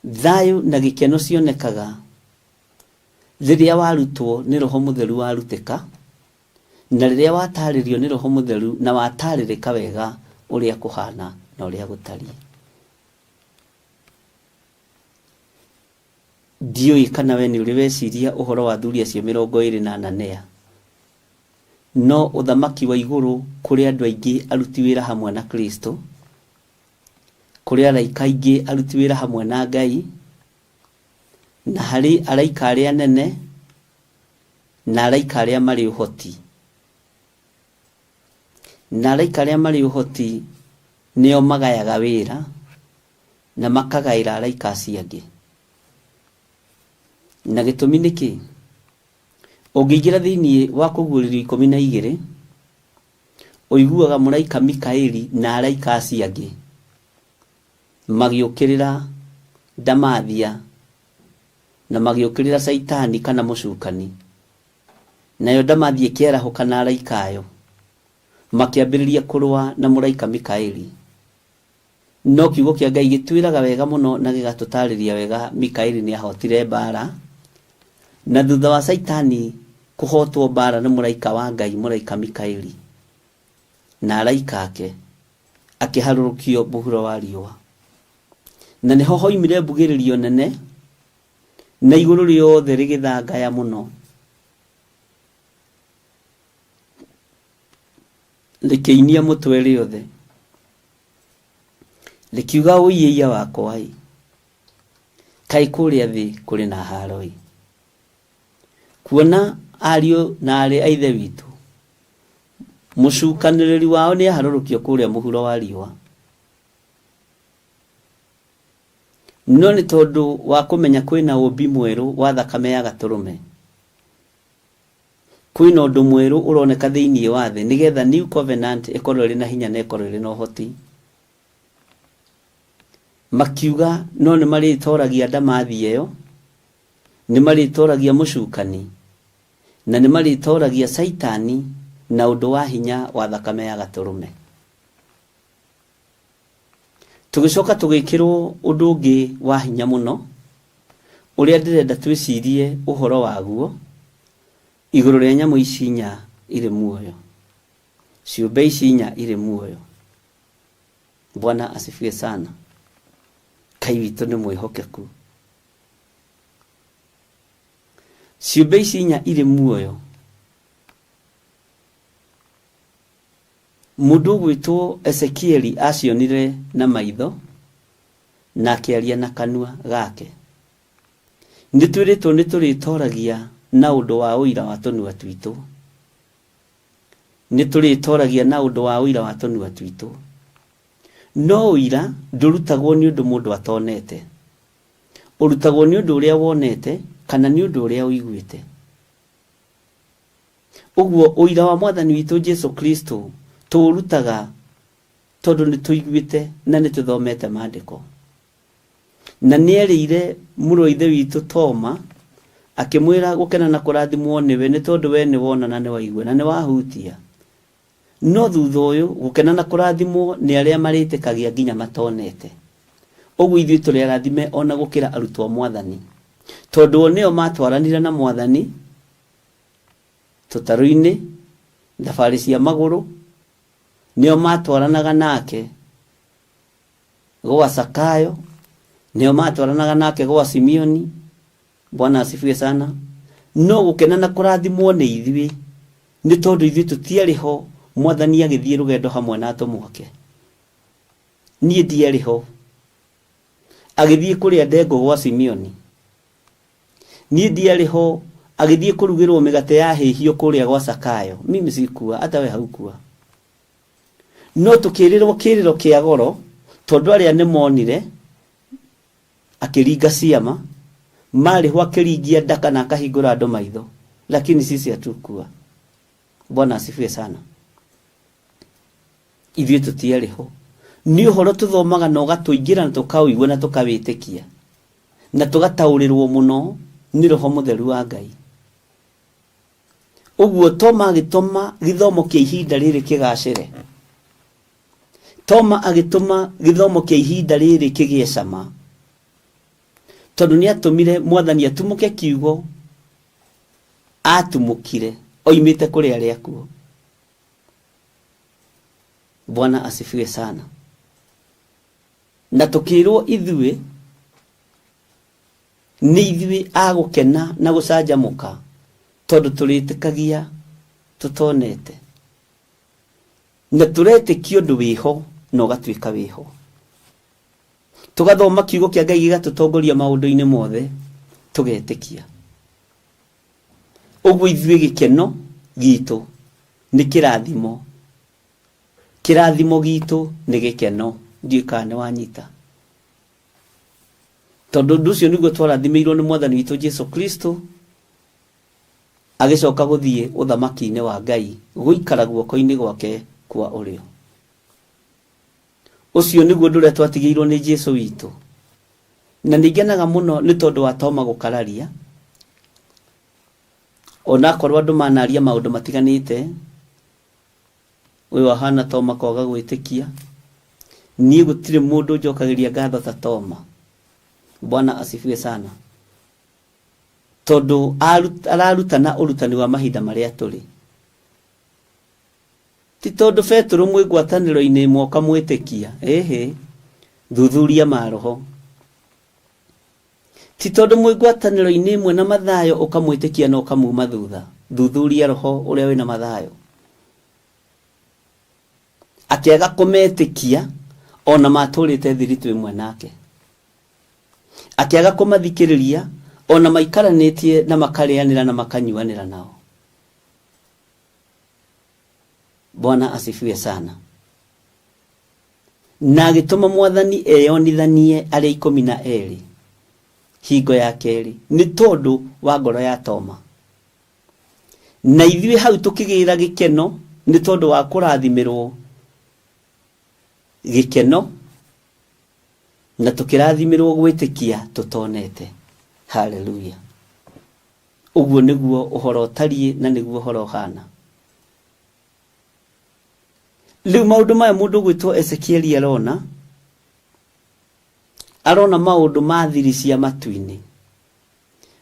Thayũ na gĩkeno cionekaga rĩrĩa warutwo nĩ Roho Mũtheru warutĩka, na rĩrĩa watarĩrio nĩ Roho Mũtheru na watarĩrĩka wega ũrĩa kũhana na ũrĩa gũtariĩ. Ndiũĩ kana we nĩ ũrĩ weciria ũhoro wa athuri acio 24 nĩa. No ũthamaki wa igũrũ kũrĩ andũ aingĩ aruti wĩra hamwe na Kristo, kũrĩ araika aingĩ aruti wĩra hamwe na Ngai, na harĩ araika arĩa anene na araika arĩa marĩ ũhoti. Na araika arĩa marĩ ũhoti nĩo magayaga wĩra na makagaĩra araika acio angĩ. Na gĩtũmi nĩ kĩ? Ũngĩingĩra thĩinĩ wa Kũguũrĩrio 12, ũiguaga mũraika Mikaeli na araika acio angĩ. Magĩũkĩrĩra ndamathia na magĩũkĩrĩra Caitani kana mũcukani. Nayo ndamathia ĩkĩarahũka na araika ayo, makĩambĩrĩria kũrũa na mũraika Mikaeli. No kiugo kĩa Ngai gĩtwĩraga wega mũno na gĩgatũtarĩria wega Mikaeli nĩ ahotire mbara, na thutha wa Caitani kũhotwo mbara nĩ mũraika wa Ngai, mũraika Mikaeli na araika ake, akĩharũrũkio mũhuro wa riũa. Na nĩho hoimire mbugĩrĩrio nene, na igũrũ rĩothe rĩgĩthangaya mũno, rĩkĩinia mũtwe rĩothe, rĩkiuga, ũiĩia wakwa-ĩ, kaĩ kũrĩa thĩ kũrĩ na haro-ĩ, kuona ariũ na aarĩ a Ithe witũ, mũcukanĩrĩri wao nĩaharũrũkio kũrĩa mũhuro wa riũa. No nĩ tondũ wa kũmenya kwĩna ũmbi mwerũ wa thakame ya Gatũrũme, kwĩna ũndũ mwerũ ũroneka thĩinĩ wa thĩ nĩgetha New Covenant ĩkorwo ĩrĩ na hinya na ĩkorwo ĩrĩ na ũhoti. Makiuga no nĩ marĩtoragia ndamathi ĩyo, nĩ marĩtoragia mũcukani, na nĩ marĩtoragia Caitani na ũndũ wa hinya wa thakame ya Gatũrũme. Tũgĩcoka tũgĩkĩrwo ũndũ ũngĩ wa hinya mũno, ũrĩa ndĩrenda twĩcirie ũhoro waguo, igũrũ rĩa nyamũ ici inya irĩ muoyo, ciũmbe ici inya irĩ muoyo. Bwana asifiwe sana. Ngai witũ nĩ mwĩhokeku. Ciũmbe ici inya irĩ muoyo, Mũndũ ũgwĩtwo Ezekieli aacionire na maitho na akĩaria na kanua gake. Nĩ twĩrĩtwo nĩ tũrĩtoragia na ũndũ wa ũira wa tũnua twitũ. Nĩ tũrĩtoragia na ũndũ wa ũira wa tũnua twitũ. No ũira ndũrutagwo nĩ ũndũ mũndũ atonete. Ũrutagwo nĩ ũndũ ũrĩa wonete kana nĩ ũndũ ũrĩa ũiguĩte. Ũguo ũira wa Mwathani witũ Jesu Kristo tũũrutaga tondũ nĩ tũiguĩte na nĩ tũthomete Maandĩko. Na nĩerĩire mũrũ wa Ithe witũ Toma, akĩmwĩra gũkena na kũrathimwo nĩwe nĩ tondũ we nĩ wona na nĩ waigua na nĩ wahutia. No thutha ũyũ gũkena na kũrathimwo nĩ arĩa marĩtĩkagia nginya matonete. Ũguo ithuĩ tũrĩ arathime o na gũkĩra arutwo a Mwathani, tondũ o nĩo matwaranire na Mwathani tũtarũ-inĩ, thabarĩ cia magũrũ, nĩo matwaranaga nake gwa Sakayo, nĩo matwaranaga nake gwa Simeoni. Bwana asifiwe sana. No gũkena na kũrathimwo nĩ ithuĩ nĩ tondũ ithuĩ tũtiarĩ ho Mwathani agĩthiĩ rũgendo hamwe na atũmwo ake. Niĩ ndiarĩ ho agĩthiĩ kũrĩa ndengũ gwa Simeoni. Niĩ ndiarĩ ho agĩthiĩ kũrugĩrwo mĩgate ya hĩhio kũrĩa gwa Sakayo. Mimi sikuwa, hata we haukuwa. No tũkĩrĩrwo kĩrĩro kĩa goro tondũ arĩa nĩ monire akĩringa ciama, marĩ ho akĩringia ndaka na akahingũra andũ maitho, lakini sisi hatukuwa. Bwana asifiwe sana. Ithuĩ tũtiarĩ ho. Nĩ ũhoro tũthomaga na ũgatũingĩra na tũkaũigua na tũkawĩtĩkia na tũgataũrĩrwo mũno nĩ Roho Mũtheru wa Ngai. Ũguo Toma agĩtũma gĩthomo kĩa ihinda rĩrĩ kĩgacĩre. Toma agĩtũma gĩthomo kĩa ihinda rĩrĩ kĩgĩe cama, tondũ nĩ atũmire Mwathani atumũke kiugo atumũkire oimĩte kũrĩ arĩa akuũ. Bwana asifiwe sana. Na tũkĩrwo ithuĩ nĩ ithuĩ a gũkena na gũcanjamũka tondũ tũrĩtĩkagia tũtonete na tũretĩkia ũndũ wĩho na ũgatuĩka wĩho. Tũgathoma kiugo kĩa Ngai gĩgatũtongoria maũndũ-inĩ mothe tũgetĩkia. Ũguo ithuĩ gĩkeno gitũ nĩ kĩrathimo. Kĩrathimo gitũ nĩ gĩkeno. Ndiũĩ kana nĩ wanyita. Tondũ ũndũ ũcio nĩguo twarathimĩirwo nĩ Mwathani witũ Jesu Kristo, agĩcoka gũthiĩ ũthamaki-inĩ wa Ngai, gũikara guoko-inĩ gwake kwa ũrĩo. Ũcio nĩguo ũndũ ũrĩa twatigĩirwo nĩ Jesu witũ. Na nĩ ngenaga mũno nĩ tondũ wa Toma gũkararia, onakorwo andũ manaria maũndũ matiganĩte, ũyũ ahana Toma kwaga gwĩtĩkia. Niĩ gũtirĩ mũndũ njokagĩria ngatho ta Toma. Bwana asifiwe sana. Tondũ ararutana ũrutani wa mahinda marĩa tũrĩ. Ti tondũ Petero mwĩ ngwatanĩro-inĩ ĩmwe ũkamwĩtĩkia. Ĩhĩ, thuthuria maroho. Ti tondũ mwĩ ngwatanĩro-inĩ ĩmwe na Mathayo ũkamwĩtĩkia na ũkamuma thutha. Thuthuria roho ũrĩa wĩna Mathayo. Akĩaga kũmetĩkia ona matũrĩte thiritũ ĩmwe nake. Akĩaga kũmathikĩrĩria ona maikaranĩtie na makarĩanĩra na makanyuanĩra nao. Bwana asifiwe sana. Na agĩtũma Mwathani eyonithanie arĩa 12 hingo ya kerĩ nĩ tondũ wa ngoro ya Toma. Na ithuĩ hau tũkĩgĩra gĩkeno nĩ tondũ wa kũrathimĩrwo gĩkeno na tũkĩrathimĩrwo gwĩtĩkia tũtonete. Haleluya. Ũguo nĩguo ũhoro ũtariĩ na nĩguo ũhoro ũhana. Rĩu maũndũ maya mũndũ ũgwĩtwo Ezekieli arona, arona maũndũ ma thiri cia matu-inĩ,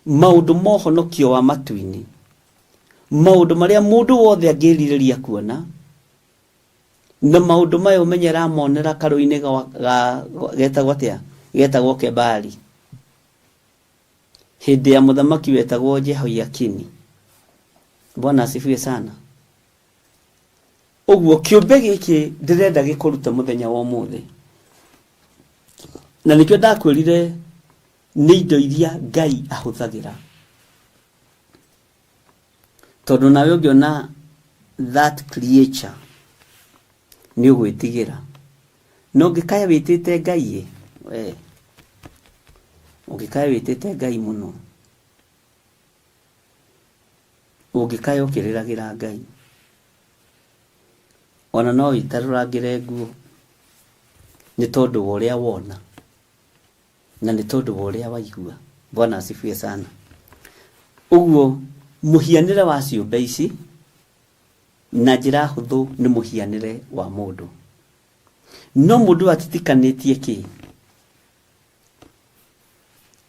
maũndũ ma ũhonokio wa matu-inĩ, maũndũ marĩa mũndũ wothe angĩrirĩria kuona, na maũndũ maya ũmenye aramonera karũĩ-inĩ getagwo atĩa? Getagwo Kebari. Hĩndĩ ya mũthamaki wetagwo Jehoiakini. Bwana asifiwe sana. Ũguo kĩũmbe gĩkĩ ndĩrenda gĩkũrute mũthenya wa ũmũthĩ, na nĩkĩo ndakwĩrire nĩ indo iria Ngai ahũthagĩra, tondũ nawe ũngĩona that creature nĩ ũgwĩtigĩra. Na ũngĩkaya wĩtĩte Ngai ĩ, we ũngĩkaya wĩtĩte Ngai mũno, ũngĩkaya ũkĩrĩragĩra Ngai, ona no wĩtarũrangĩre nguo nĩ tondũ wa ũrĩa wona na nĩ tondũ wa ũrĩa waigua. Bwana asifiwe sana. Ũguo mũhianĩre wa ciũmbe ici na njĩra hũthũ nĩ mũhianĩre wa mũndũ. No mũndũ ũyũ atitikanĩtie kĩ?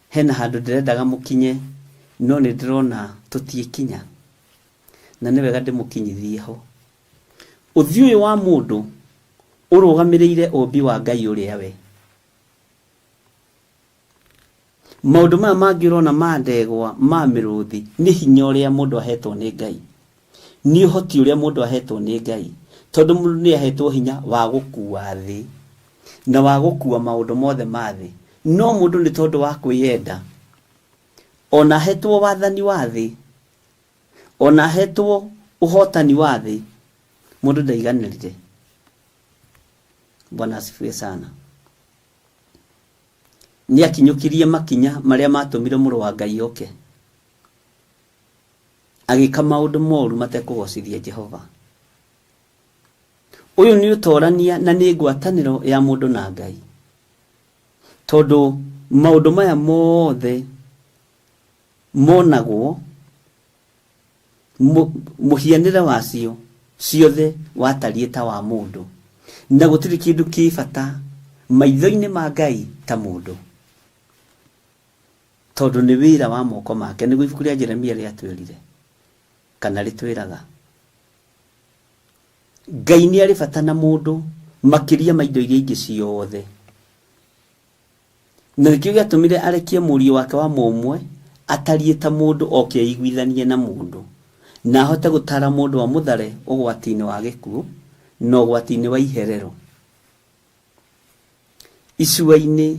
Hena handũ ndĩrendaga mũkinye no nĩ ndĩrona tũtiĩkinya, na nĩ wega ndĩmũkinyithie ho. Ũthiũ ũyũ wa mũndũ ũrũgamĩrĩire ũmbi wa Ngai ũrĩa we. Maũndũ maya mangĩ ũrona ma ndegwa, ma mĩrũthi, nĩ hinya ũrĩa mũndũ ahetwo nĩ Ngai. Nĩ ũhoti ũrĩa mũndũ ahetwo nĩ Ngai. Tondũ mũndũ nĩ ahetwo hinya wa gũkua thĩ, na wa gũkua maũndũ mothe ma thĩ. No mũndũ nĩ tondũ wa kwĩyenda, ona ahetwo wathani wa thĩ, ona ahetwo ũhotani wa thĩ, mũndũ ndaiganĩrire. Bwana asifiwe sana. Nĩ akinyũkirie makinya marĩa matũmire mũrũ wa Ngai oke. Agĩka maũndũ moru matekũgocithia Jehova. Ũyũ nĩ ũtorania na nĩ ngwatanĩro ya mũndũ na Ngai. Tondũ maũndũ maya mothe monagwo Mũhianĩre wacio ciothe watariĩ ta wa mũndũ, na gũtirĩ kĩndũ kĩ bata maitho-inĩ ma Ngai ta mũndũ, tondũ nĩ wĩra wa moko make, nĩguo ibuku rĩa Jeremia rĩatwĩrire, kana rĩtwĩraga. Ngai nĩ arĩ bata na mũndũ makĩria ma indo iria ingĩ ciothe. Na nĩkĩo gĩatũmire arekie Mũriũ wake wa mũmwe atariĩ ta mũndũ oke eiguithanie na mũndũ, na ahote gũtaara mũndũ amũthare ũgwati-inĩ wa gĩkuũ, na ũgwati-inĩ wa iherero. Icua-inĩ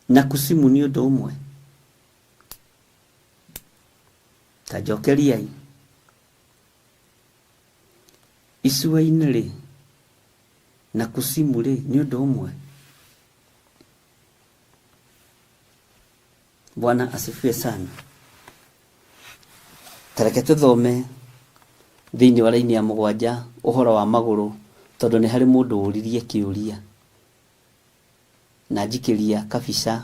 na kusimu nĩ ũndũ ũmwe? Ta njokeriai. Icua-inĩ-rĩ, na kusimu-rĩ, nĩ ũndũ ũmwe? Bwana asifiwe sana. Ta reke tũthome thĩinĩ wa raini ya mũgwanja ũhoro wa magũrũ Tondũ nĩ harĩ mũndũ ũririe kĩũria na njikĩria kabica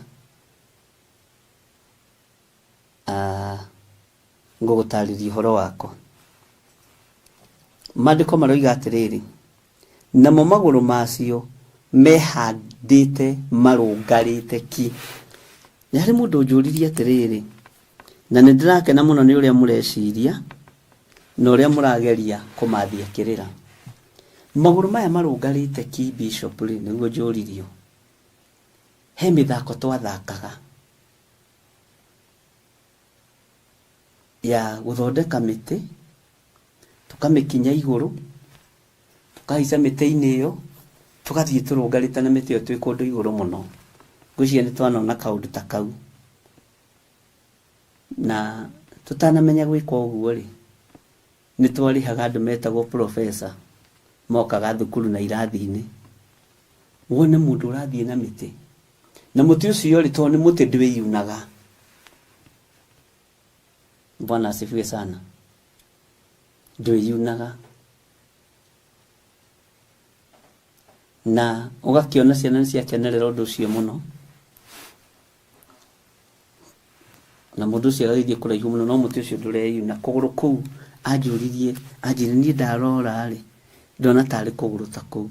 ngũgũtarĩria ũhoro wako. Maandĩko maroiga atĩrĩrĩ, namo magũrũ macio mehandĩte marũngarĩte ki. Nĩ harĩ mũndũ ũnjũririe atĩrĩrĩ, na nĩ ndĩrakena mũno nĩ ũrĩa mũreciria na ũrĩa mũrageria kũmathia kĩrĩra. Magũrũ maya marũngarĩte ki bishop rĩ, nĩguo njũririo. He mĩthako twathakaga ya gũthondeka mĩtĩ, tũkamĩkinya igũrũ, tũkahaica mĩtĩ-inĩ ĩyo, tũgathiĩ tũrũngarĩte na mĩtĩ ĩyo twĩ kũndũ igũrũ mũno. Ngwĩciria nĩ twanona kaũndũ ta kau. Na tũtanamenya gwĩka ũguo rĩ, nĩ twarĩhaga andũ metagwo professor mokaga thukuru na irathi-inĩ. Wone mũndũ ũrathiĩ na mĩtĩ. Na mũtĩ ũcio rĩ, tondũ nĩ mũtĩ ndwĩyunaga. Bwana asifiwe sana. Ndwĩyunaga. Na ũgakĩona ciana nĩ ciakenerera ũndũ ũcio mũno. Na mũndũ ũcio agagĩthiĩ kũraihu mũno no mũtĩ ũcio ndũreyuna. Kũgũrũ kũu anjũririe, anjĩrire niĩ ndarora rĩ, ndona tarĩ kũgũrũ ta kũu.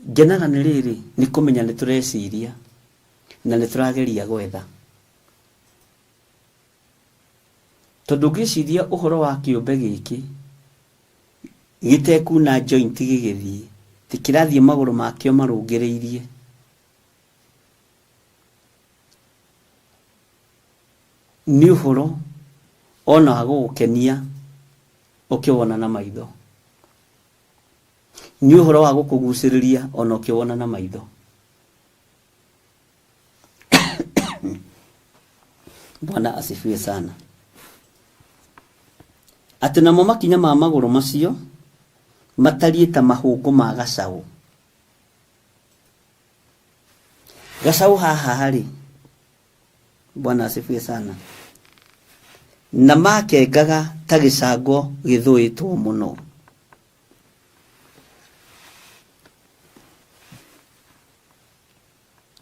Ngenaga nĩ rĩrĩ, nĩ kũmenya nĩ tũreciria na nĩ tũrageria gwetha. Tondũ ũngĩciria ũhoro wa kĩũmbe gĩkĩ gĩtekuna joint gĩgĩthiĩ, ti kĩrathiĩ magũrũ makĩo marũngĩrĩirie. Nĩ ũhoro ona wa gũgũkenia ũkĩwona na maitho. Nĩ ũhoro wa gũkũgucĩrĩria ona ũkĩwona na maitho. Bwana asifiwe sana. Atĩ namo makinya ma magũrũ macio matariĩ ta mahũngũ ma gacaũ. Gacaũ haha rĩ, Bwana asifiwe sana, na makengaga ta gĩcango gĩthũĩtwo mũno.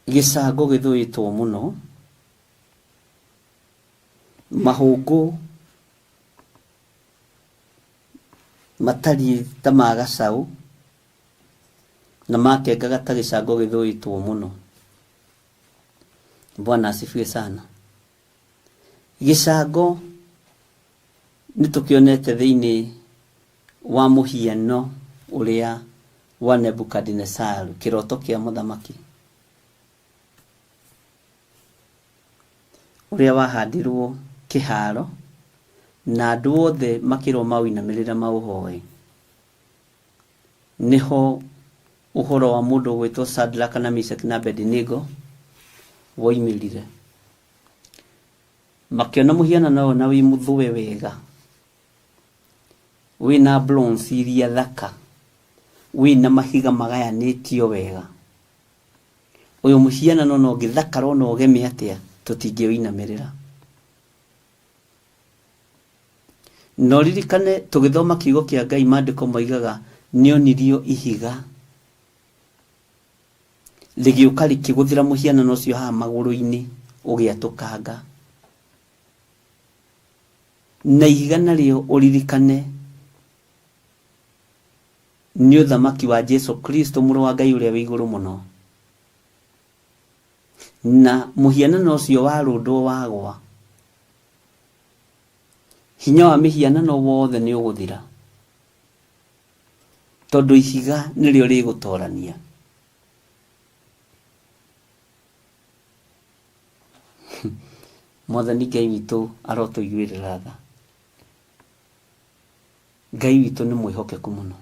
Gĩcango gĩthũĩtwo mũno, mahũngũ matariĩ ta ma gacaũ, na makengaga ta gĩcango gĩthũĩtwo mũno. Bwana asifiwe sana. Gĩcango nĩ tũkĩonete thĩinĩ wa mũhiano ũrĩa wa Nebukadinesaru, kĩroto kĩa mũthamaki ũrĩa wahandirwo kĩharo na andũ othe makĩrwo maũinamĩrĩre maũhoe. Nĩho ũhoro wa mũndũ ũgwĩtwo Shadraka na Meshaki na Abednego woimĩrire. Makĩona mũhianano ũyũ na wĩ mũthũe wega, wĩna bronze iria thaka, wĩna mahiga magayanĩtio wega. Ũyũ mũhianano ona ũngĩthakara ona ũgeme atĩa, tũtingĩũinamĩrĩra. Na ũririkane tũgĩthoma kiugo kĩa Ngai maandĩko moigaga nĩonirio ihiga rĩgĩũka rĩkĩgũthĩra mũhianano ũcio haha magũrũ-inĩ ũgĩatũkanga. Na ihiga narĩo ũririkane nĩ ũthamaki wa Jesu Kristo mũrũ wa Ngai ũrĩa wĩ igũrũ mũno. Na mũhianano ũcio warũndwo wagwa, hinya wa mĩhianano wothe nĩ ũgũthira, tondũ ihiga nĩrĩo rĩgũtorania. Mwathani Ngai witũ arotũiguĩrĩra tha. Ngai witũ nĩ mwĩhokeku mũno.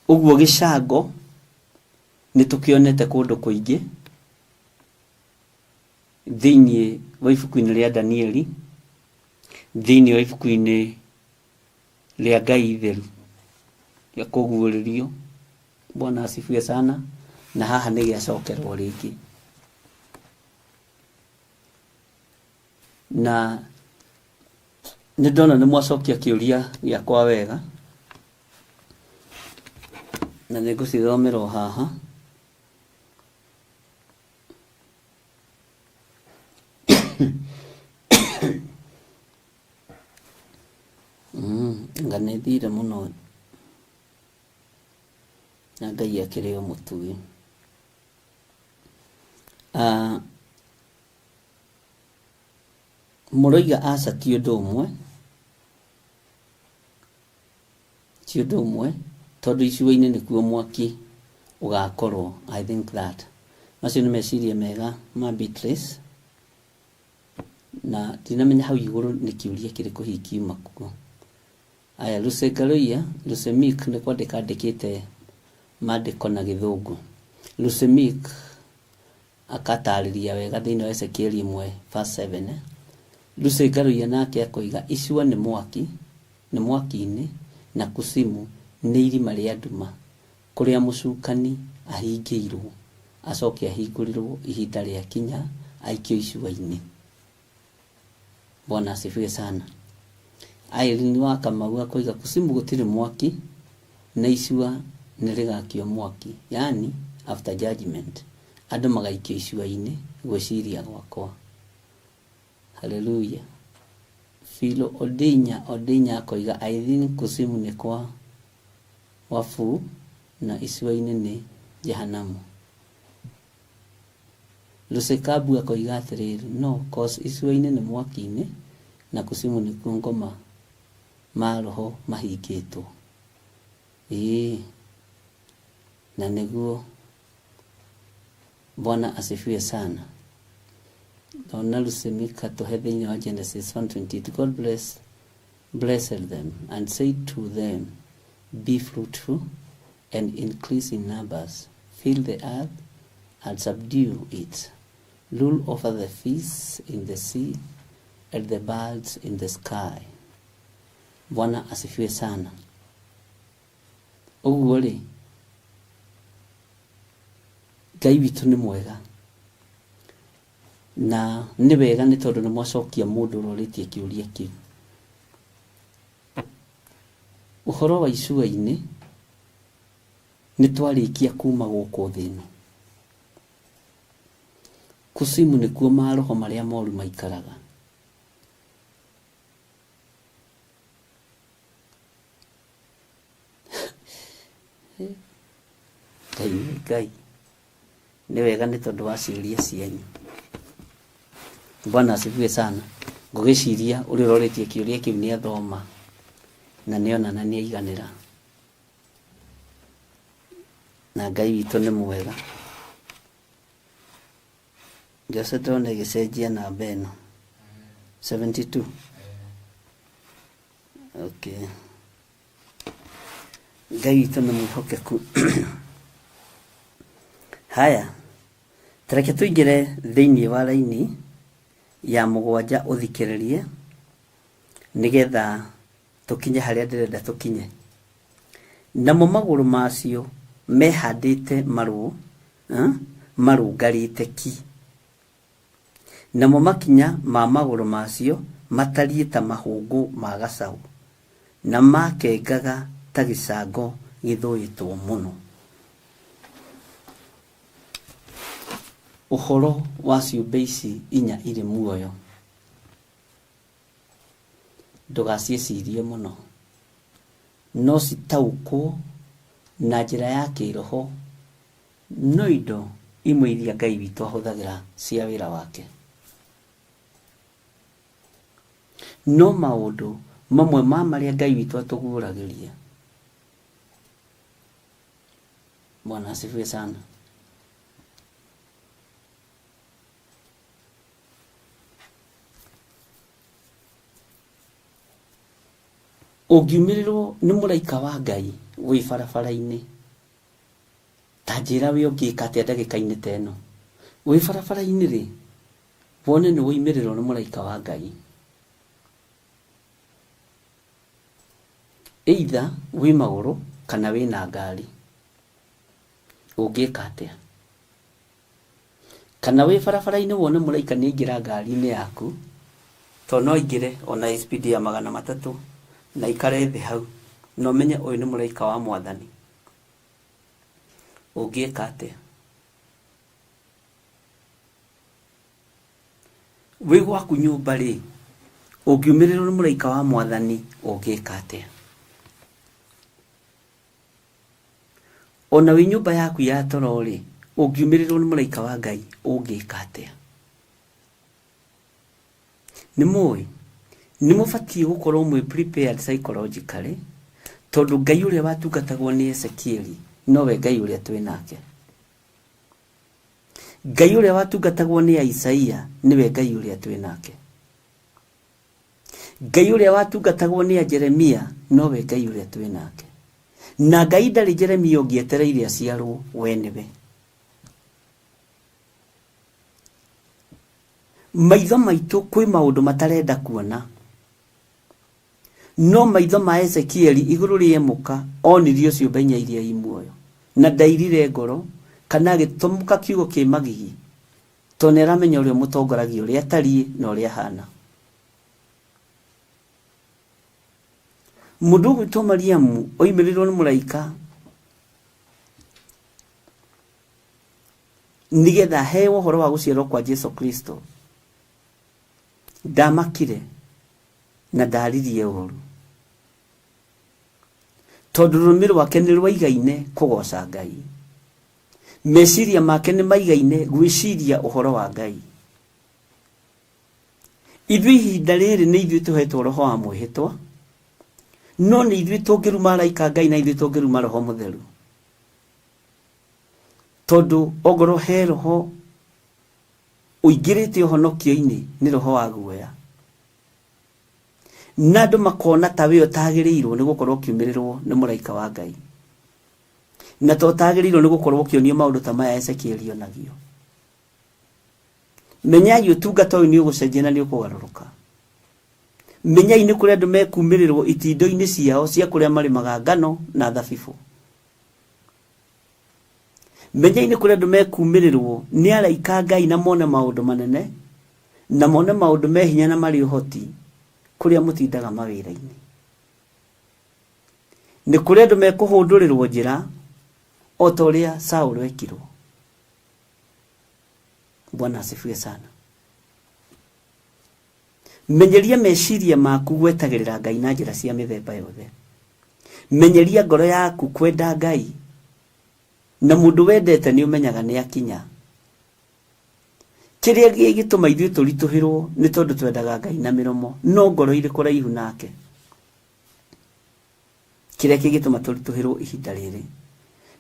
Ũguo gĩcango nĩ tũkĩonete kũndũ kũingĩ thĩinĩ wa ibuku-inĩ rĩa Danieli, thĩinĩ wa ibuku-inĩ rĩa Ngai itheru rĩa kũguũrĩrio. Bwana asifiwe sana. Na haha nĩ gĩacokerwo rĩngĩ. Na nĩ ndona nĩ mwacokia kĩũria gĩakwa wega. Na nĩ ngũcithomera o haha. Anga nĩ thire mũno na Ngai akĩrĩ o mũtugi. Ah, mũroiga aca ti ũndũ ũmwe, ti ũndũ ũmwe tondũ icua-inĩ nĩkuo mwaki ũgakorwo. I think that macio nĩ meciria mega ma Beatrice, na ndinamenya hau igũrũ nĩ kĩũria kĩrĩkũ hihi kiuma kuo. Aya, Lucy Ngaruiya, Lucy Meek nĩ kwandĩka andĩkĩte mandĩko na gĩthũngũ. Lucy Meek akatarĩria wega thĩinĩ wa Ezekieli 1 verse 7. Lucy Ngaruiya nake akoiga icua nĩ mwaki, nĩ mwaki-inĩ, na kusimu nĩ irima rĩa nduma, kũrĩa mũcukani ahingĩirwo, acoke ahingũrĩrwo ihinda rĩakinya aikio icua-inĩ. Bwana asifiwe sana. Irene wa Kamau akoiga kusimu gũtirĩ mwaki na icua nĩ rĩgakio mwaki, yani after judgment andũ magaikio icua-inĩ gwĩciria gwakwa. Haleluya. Philo Odinya Odinya akoiga I think kusimu nĩ kwa wabu na icua-inĩ nĩ jehanamu. Lusekabu akoiga atĩrĩrĩ, no cause icua-inĩ nĩ mwaki-inĩ na kusimu nĩkuo ngoma ma roho mahingĩtwo. Ĩĩ, na nĩguo. Bwana asifiwe sana. Ndona Lusemika tũhe thĩinĩ wa Genesis 1:28 God bless blessed them and said to them be fruitful and increase in numbers fill the earth and subdue it rule over the fish in the sea and the birds in the sky. Bwana asifiwe sana. Ũguo rĩ, Ngai witũ nĩ mwega na nĩ wega nĩ tondũ nĩ mwacokia mũndũ ũrorĩtie kĩũria kĩu. Ũhoro wa icua-inĩ nĩ twarĩkia kuma gũkũ thĩ ĩno. Kusimu nĩkuo maroho marĩa moru maikaraga. Ngai nĩ Ngai. Nĩ wega nĩ tondũ wa ciũria cianyu. Bwana asifiwe sana. Ngũgĩciria ũrĩa ũrorĩtie kĩũria kĩu nĩ athoma na nĩona na nĩ aiganĩra. Na Ngai witũ nĩ mwega. Jose ndĩrona ĩgĩcenjia namba ĩno. 72. Okay. Ngai witũ nĩ mwĩhokeku. Haya, tareke tũingĩre thĩinĩ wa raini ya mũgwanja ũthikĩrĩrie nĩgetha tũkinye harĩa ndĩrenda tũkinye. Namo magũrũ macio mehandĩte marũ, eh, marũngarĩte ki. Namo makinya ma magũrũ macio matariĩ ta mahũngũ ma gacaũ, na maakengaga ta gĩcango gĩthũĩtwo mũno. Ũhoro wa ciũmbe ici inya irĩ muoyo, ndũgaciĩcirie mũno, no citaũkwo na njĩra ya kĩĩroho No indo imwe iria Ngai witũ ahũthagĩra cia wĩra wake. No maũndũ mamwe ma marĩa Ngai witũ atũguũragĩria. Bwana asifiwe sana. Ũngiumĩrĩrwo nĩ mũraika wa Ngai wĩ barabara-inĩ Ta njĩra we ũngĩka atĩa ndagĩka-inĩ ta ĩno? Wĩ barabara-inĩ rĩ, wone nĩ woimĩrĩrwo nĩ mũraika wa Ngai. Either wĩ magũrũ kana wĩ na ngari. Ũngĩka atĩa? Kana wĩ barabara-inĩ wone mũraika nĩ aingĩra ngari-inĩ yaku, tondũ no aingĩre ona ĩ speed ya 300 na aikare thĩ hau, na ũmenye ũyũ nĩ mũraika wa Mwathani. Ũngĩka atĩa? Wĩ gwaku nyũmba rĩ, ũngiumĩrĩrwo nĩ mũraika wa Mwathani ũngĩka atĩa? Ona wĩ nyũmba yaku ya toro rĩ, ũngiumĩrĩrwo nĩ mũraika wa Ngai ũngĩka atĩa? Nĩ mũĩ, nĩ mũbatiĩ gũkorwo mwĩ prepared psychologically, tondũ Ngai ũrĩa watungatagwo nĩ Ezekieli nowe Ngai ũrĩa twĩ nake. Ngai ũrĩa watungatagwo nĩ Isaia nĩwe Ngai ũrĩa twĩ nake. Ngai ũrĩa watungatagwo nĩ Jeremia nowe Ngai ũrĩa twĩ nake. Na Ngai ndarĩ Jeremia ũngĩ etereire aciarwo, we nĩwe. Maitho maitũ kwĩ maũndũ matarenda kuona. No maitho ma Ezekieli igũrũ rĩa mũka onirio ciũmbe inya iria i muoyo, na ndairire ngoro kana agĩtamũka kiugo kĩ magigi, tondũ nĩaramenya ũrĩa ũmũtongoragia ũrĩa atariĩ na ũrĩa ahana. Mũndũ ũgwĩtwo Mariamu oimĩrĩrwo nĩ mũraika nĩgetha aheo ũhoro wa gũciarwo kwa Jesu Kristo, ndamakire na ndaririe ũru, tondũ rũrĩmĩ rwake nĩ rwaigaine kũgoca Ngai, meciria make nĩ maigaine gwĩciria ũhoro wa Ngai. Ithuĩ ihinda rĩrĩ nĩ ithuĩ tũhetwo roho wa mwĩhĩtwa, no nĩ ithuĩ tũngĩruma araika Ngai na ithuĩ tũngĩruma roho mũtheru, tondũ ongorwo he roho ũingĩrĩte ũhonokio-inĩ nĩ roho wa guoya, na andũ makona ta we ũtagĩrĩirwo nĩ gũkorwo ũkiumĩrĩrwo nĩ mũraika wa Ngai, na ta ũtagĩrĩirwo nĩ gũkorwo ũkĩonio maũndũ ta maya Ezekieli onagio. Menyai ũtungata ũyũ nĩ ũgũcenjia na nĩ ũkũgarũrũka. Menyai nĩ kũrĩ andũ mekumĩrĩrwo itindo-inĩ ciao cia kũrĩa marĩmaga ngano na thabibũ. Menyai nĩ kũrĩ andũ mekumĩrĩrwo nĩ araika a Ngai na mone maũndũ manene, na mone maũndũ me hinya na marĩ ũhoti kũrĩa mũtindaga mawĩra-inĩ. Nĩ kũrĩ andũ mekũhũndũrĩrwo njĩra o ta ũrĩa Saũlũ ekirwo. Bwana asifiwe sana. Menyeria meciria maku gwetagĩrĩra Ngai na njĩra cia mĩthemba yothe. Menyeria ngoro yaku kwenda Ngai, na mũndũ wendete nĩ ũmenyaga nĩ akinya. Kĩrĩa gĩgĩtũma ithuĩ tũritũhĩrwo nĩ tondũ twendaga Ngai na mĩromo, no ngoro irĩ kũraihu nake. Kĩrĩa kĩngĩtũma tũritũhĩrwo ihinda rĩrĩ,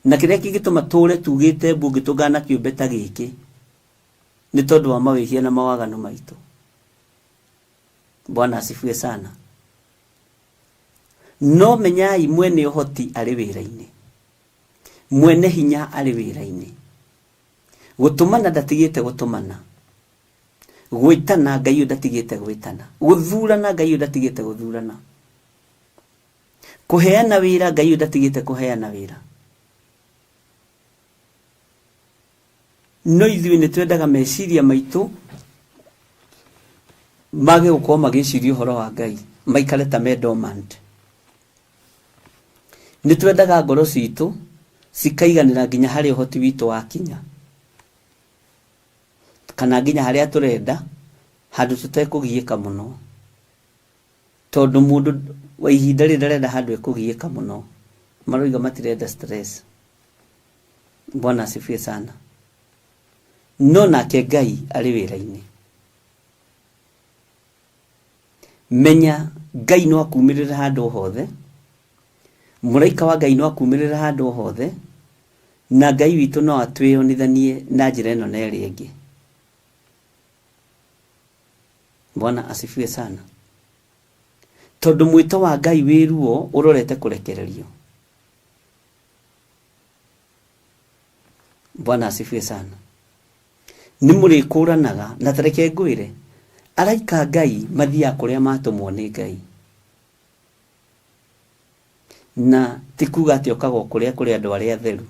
na kĩrĩa kĩngĩtũma tũre tugĩte mbu ũngĩtũngana na kĩũmbe ta gĩkĩ, nĩ tondũ wa mawĩhia na mawaganu maitũ. Bwana asifiwe sana. No menyai mwene ũhoti arĩ wĩra-inĩ, mwene hinya arĩ wĩra-inĩ. Gũtũmana ndatigĩte gũtũmana, gwĩtana Ngai ũyũ ndatigĩte gwĩtana, gũthurana Ngai ũyũ ndatigĩte gũthurana, kũheana wĩra Ngai ũyũ ndatigĩte kũheana wĩra. No ithuĩ nĩ twendaga meciria maitũ mage gũkorwo magĩciria ũhoro wa Ngai, maikare ta me dormant. Nĩ twendaga ngoro citũ cikaiganĩra nginya harĩa ũhoti witũ wakinya, kana nginya harĩa tũrenda, handũ tũtekũgiĩka mũno. Tondũ mũndũ wa ihinda rĩrĩ ndarenda handũ ekũgiĩka mũno, maroiga matirenda stress. Bwana asifiwe sana. No nake Ngai arĩ wĩra-inĩ. Menya Ngai no akumĩrĩre handũ o hothe, mũraika wa Ngai no akumĩrĩre handũ o hothe, na Ngai witũ no atwĩyonithanie na njĩra ĩno na ĩrĩa ĩngĩ. Bwana asifiwe sana. Tondũ mwĩto wa Ngai wĩ ruo ũrorete kũrekererio. Bwana asifiwe sana. Nĩ mũrĩkũranaga na tareke ngwĩre, araika a Ngai mathiaga kũrĩa matũmwo nĩ Ngai. Na ti kuga atĩ okaga o kũrĩa kũrĩ andũ arĩa atheru.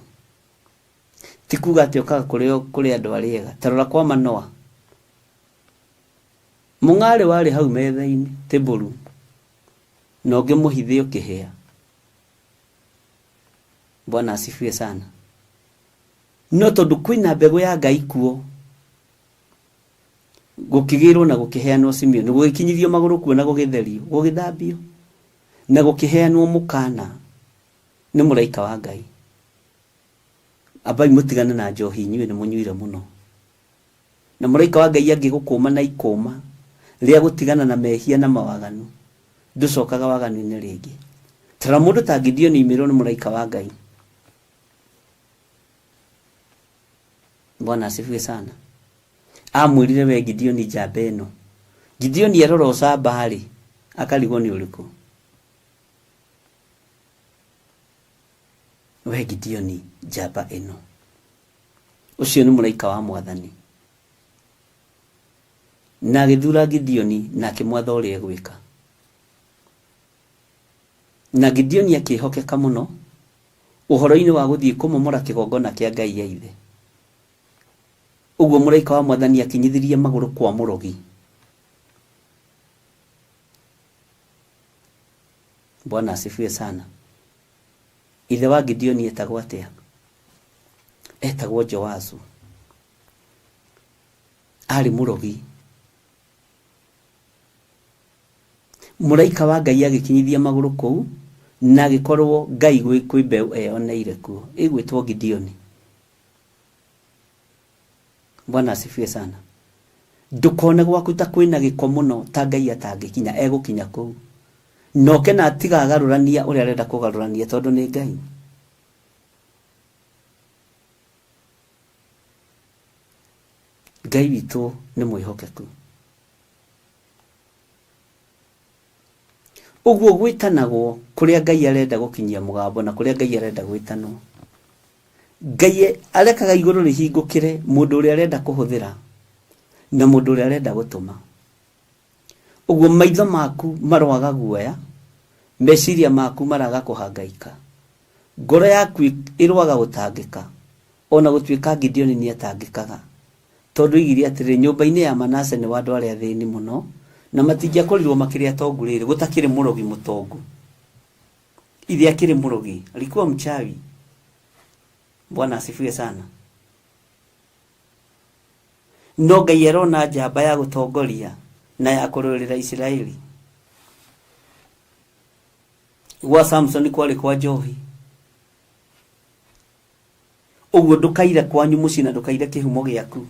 Ti kuga atĩ okaga kũrĩa kũrĩ andũ arĩa ega. Ta rora kwa Manoa. Mũng'arĩ warĩ hau metha-inĩ, table room, na ũngĩ mũhithe ũkĩhĩa. Bwana asifiwe sana. No tondũ kwĩna mbegũ ya Ngai kuo, gũkĩgĩrwo na gũkĩheanwo Simeoni, gũgĩkinyithio magũrũ kuo na gũgĩtherio, gũgĩthambio na gũkĩheanwo mũkana nĩ mũraika wa Ngai. Ambai mũtigane na njohi inyuĩ nĩ mũnyuire mũno. Na mũraika wa Ngai angĩgũkũma na ikũma rĩa gũtigana na mehia na mawaganu, ndũcokaga waganu-inĩ rĩngĩ. Tara mũndũ ta Gideoni oimĩrwo nĩ mũraika wa Ngai. Bwana asifiwe sana. Amwĩrire we Gideoni njamba ĩno. Gideoni arora ũcamba-rĩ, akarigwo nĩ ũrĩkũ. We Gideoni njamba ĩno. Ũcio nĩ mũraika wa Mwathani. Na agĩthura Gideoni na akĩmwatha ũrĩa egwĩka. Na Gideoni akĩĩhokeka mũno ũhoro-inĩ wa gũthiĩ kũmomora kĩgongona kĩa Ngai ya ithe. Ũguo mũraika wa Mwathani akinyithirie magũrũ kwa mũrogi. Bwana asifiwe sana. Ithe wa Gideoni etagwo atĩa? Etagwo Joasu. Arĩ mũrogi. Mũraika wa Ngai agĩkinyithia magũrũ kũu na agĩkorwo Ngai kwĩ mbeũ eyoneire kuo ĩgwĩtwo Gideoni. Bwana asifiwe sana. Ndũkone gwaku ta kwĩna gĩko mũno ta Ngai atangĩkinya, egũkinya kũu. Na oke na atigagarũrania ũrĩa arenda kũgarũrania tondũ nĩ Ngai. Ngai witũ nĩ mwĩhokeku. Ũguo gwĩtanagwo kũrĩa Ngai arenda gũkinyia mũgambo na kũrĩa Ngai arenda gwĩtanwo. Ngai arekaga igũrũ rĩhingũkĩre mũndũ ũrĩa arenda kũhũthĩra na mũndũ ũrĩa arenda gũtũma. Ũguo maitho maku maroaga guoya, meciria maku maraga kũhangaika, ngoro yaku ĩroaga gũtangĩka, ona gũtuĩka Gideoni nĩatangĩkaga. Tondũ oigire atĩrĩ, nyũmba-inĩ ya Manase nĩ wa andũ arĩa athĩni mũno, na matingĩakorirwo makĩrĩ atongu rĩrĩ, gũtakĩrĩ mũrogi mũtongu. Ithe akĩrĩ mũrogi, alikuwa mchawi. Bwana asifiwe sana. No Ngai arona njamba ya gũtongoria na ya kũrũĩrĩra Isiraeli. Gwa Samsoni kwarĩ kwa njohi. Ũguo ndũkaire kwanyu mũciĩ na ndũkaire kĩhumo gĩaku.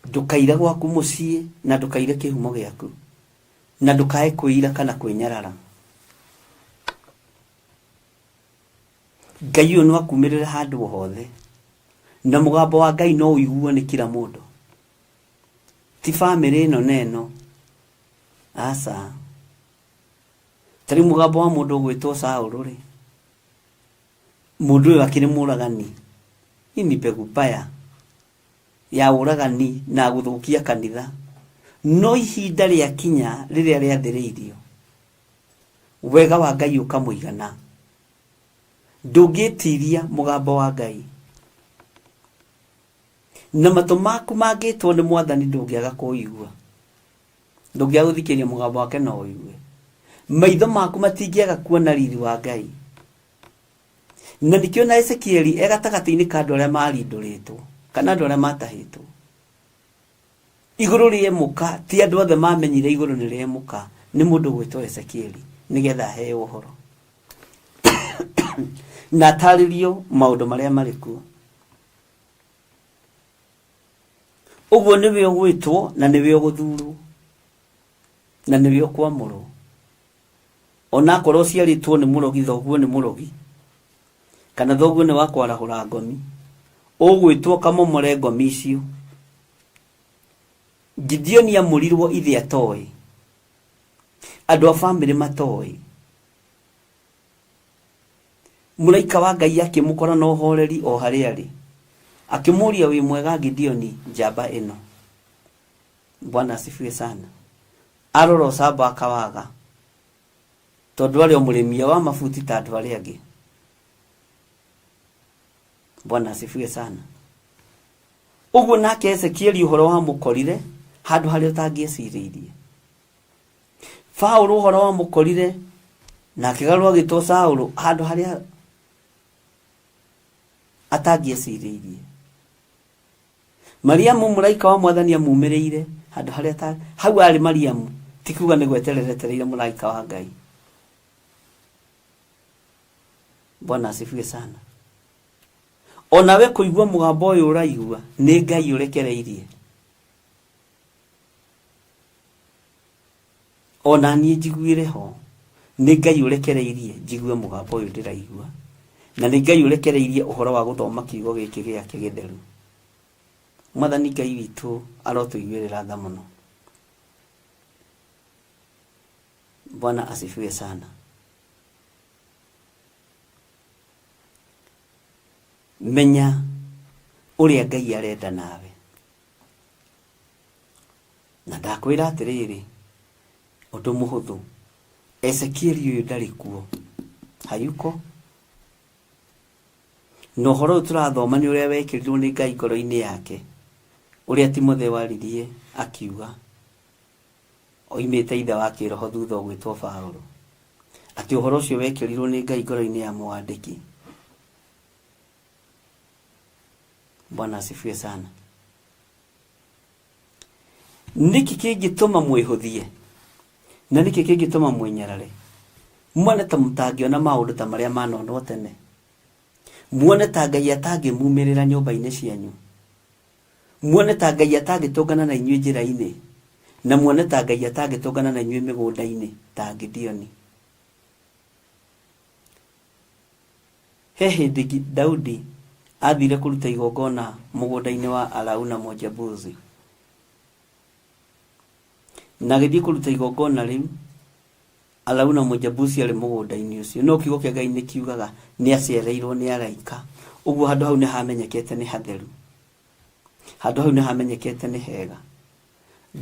Ndũkaire gwaku mũciĩ na ndũkaire kĩhumo gĩaku. Na ndũkae kwĩira kana kwĩnyarara. Ngai ũyũ no akumĩrĩre handũ o hothe. Na mũgambo wa Ngai no ũiguo nĩ kila mũndũ. Ti bamĩrĩ ĩno na ĩno. Aca. Ta rĩu mũgambo wa mũndũ ũgwĩtwo Saũlũ rĩ, mũndũ ũyũ akĩrĩ mũragani. Hii ni mbegu mbaya ya ũragani na gũthũkia kanitha. No ihinda rĩakinya rĩrĩa rĩathĩrĩirio, wega wa Ngai ũkamũigana. Ndũngĩtiria mũgambo wa Ngai. Na matũ maku mangĩtwo nĩ Mwathani ndũngĩaga kũigua. Ndũngĩaga gũthikĩrĩria mũgambo wake no ũigue. Maitho maku matingĩaga kuona riri wa Ngai. Na nĩkĩo na Ezekieli e gatagatĩ-inĩ ka andũ arĩa marindũrĩtwo kana andũ arĩa matahĩtwo. Igũrũ rĩemũka, ti andũ othe mamenyire igũrũ nĩ rĩemũka, nĩ mũndũ ũgwĩtwo Ezekieli nĩgetha aheo ũhoro. Na atarĩrio maũndũ marĩa marĩ kuo. Ũguo nĩwe ũgwĩtwo na nĩwe ũgũthurwo na nĩwe ũkwamũrwo. Onakorwo ũciarĩtwo nĩ mũrogi, thoguo nĩ mũrogi kana thoguo nĩ wa kwarahũra ngomi, ũgwĩtwo ũkamomore ngomi icio. Gideoni amũrirwo ithe atoĩ, andũ a bamĩrĩ matoĩ. Mũraika wa Ngai akĩmũkora na ũhoreri o harĩa arĩ, akĩmũria wĩ mwega Gideoni njamba ĩno. Bwana asifiwe sana. Arora ũcamba akawaga, tondũ arĩ o mũrĩmia wa mabuti ta andũ arĩa angĩ. Bwana asifiwe sana. Ũguo nake Ezekieli ũhoro wamũkorire handũ harĩa ũtangĩecirĩirie. Paũlũ ũhoro wamũkorire Na akĩgarũrwo agĩtwo Saũlũ handũ harĩa atangĩecirĩirie. Mariamu mũraika wa mwathani amumĩrĩire handũ harĩa ta hau arĩ Mariamu ti kuga nĩ gweterera etereire mũraika wa Ngai. Bwana asifiwe sana. Onawe kũigua mũgambo ũyũ ũraigua nĩ Ngai ũrekereirie. Ona niĩ njiguĩre ho nĩ Ngai ũrekereirie njigue mũgambo ũyũ ndĩraigua, na nĩ Ngai ũrekereirie ũhoro wa gũthoma kiugo gĩkĩ gĩake gĩtheru. Mwathani Ngai witũ arotũiguĩrĩra tha mũno. Bwana asifiwe sana. Menya ũrĩa Ngai arenda nawe. Na ndakwĩra atĩrĩrĩ, ũndũ mũhũthũ, Ezekieli ũyũ ndarĩ kuo, hayuko. Na ũhoro ũyũ tũrathoma nĩ ũrĩa wekĩrirwo nĩ Ngai ngoro-inĩ yake, ũrĩa Timotheo aririe akiuga, oimĩte ithe wa kĩroho thutha ũgwĩtwo Paulo, atĩ ũhoro ũcio wekĩrirwo nĩ Ngai ngoro-inĩ ya mwandĩki. Bwana asifiwe sana. Nĩkĩ kĩngĩtũma mwĩhũthie na nĩkĩ kĩngĩtũma mwĩnyarare muone ta mũtangĩona maũndũ ta marĩa manonwo tene muone ta Ngai atangĩmumĩrĩra nyũmba-inĩ cianyu muone ta Ngai atangĩtũngana na inyuĩ njĩra-inĩ na muone ta Ngai atangĩtũngana na inyuĩ mĩgũnda-inĩ ta Gideoni. He hĩndĩ Daudi aathire kũruta igongona mũgũnda-inĩ wa Arauna Mũjebusi. Na agĩthiĩ kũruta igongona rĩu, Arauna Mũjebusi arĩ mũgũnda-inĩ ũcio. No kiugo kĩa Ngai nĩ kiugaga nĩ acereirwo nĩ araika. Ũguo handũ hau nĩ hamenyekete nĩ hatheru. Handũ hau nĩ hamenyekete nĩ hega.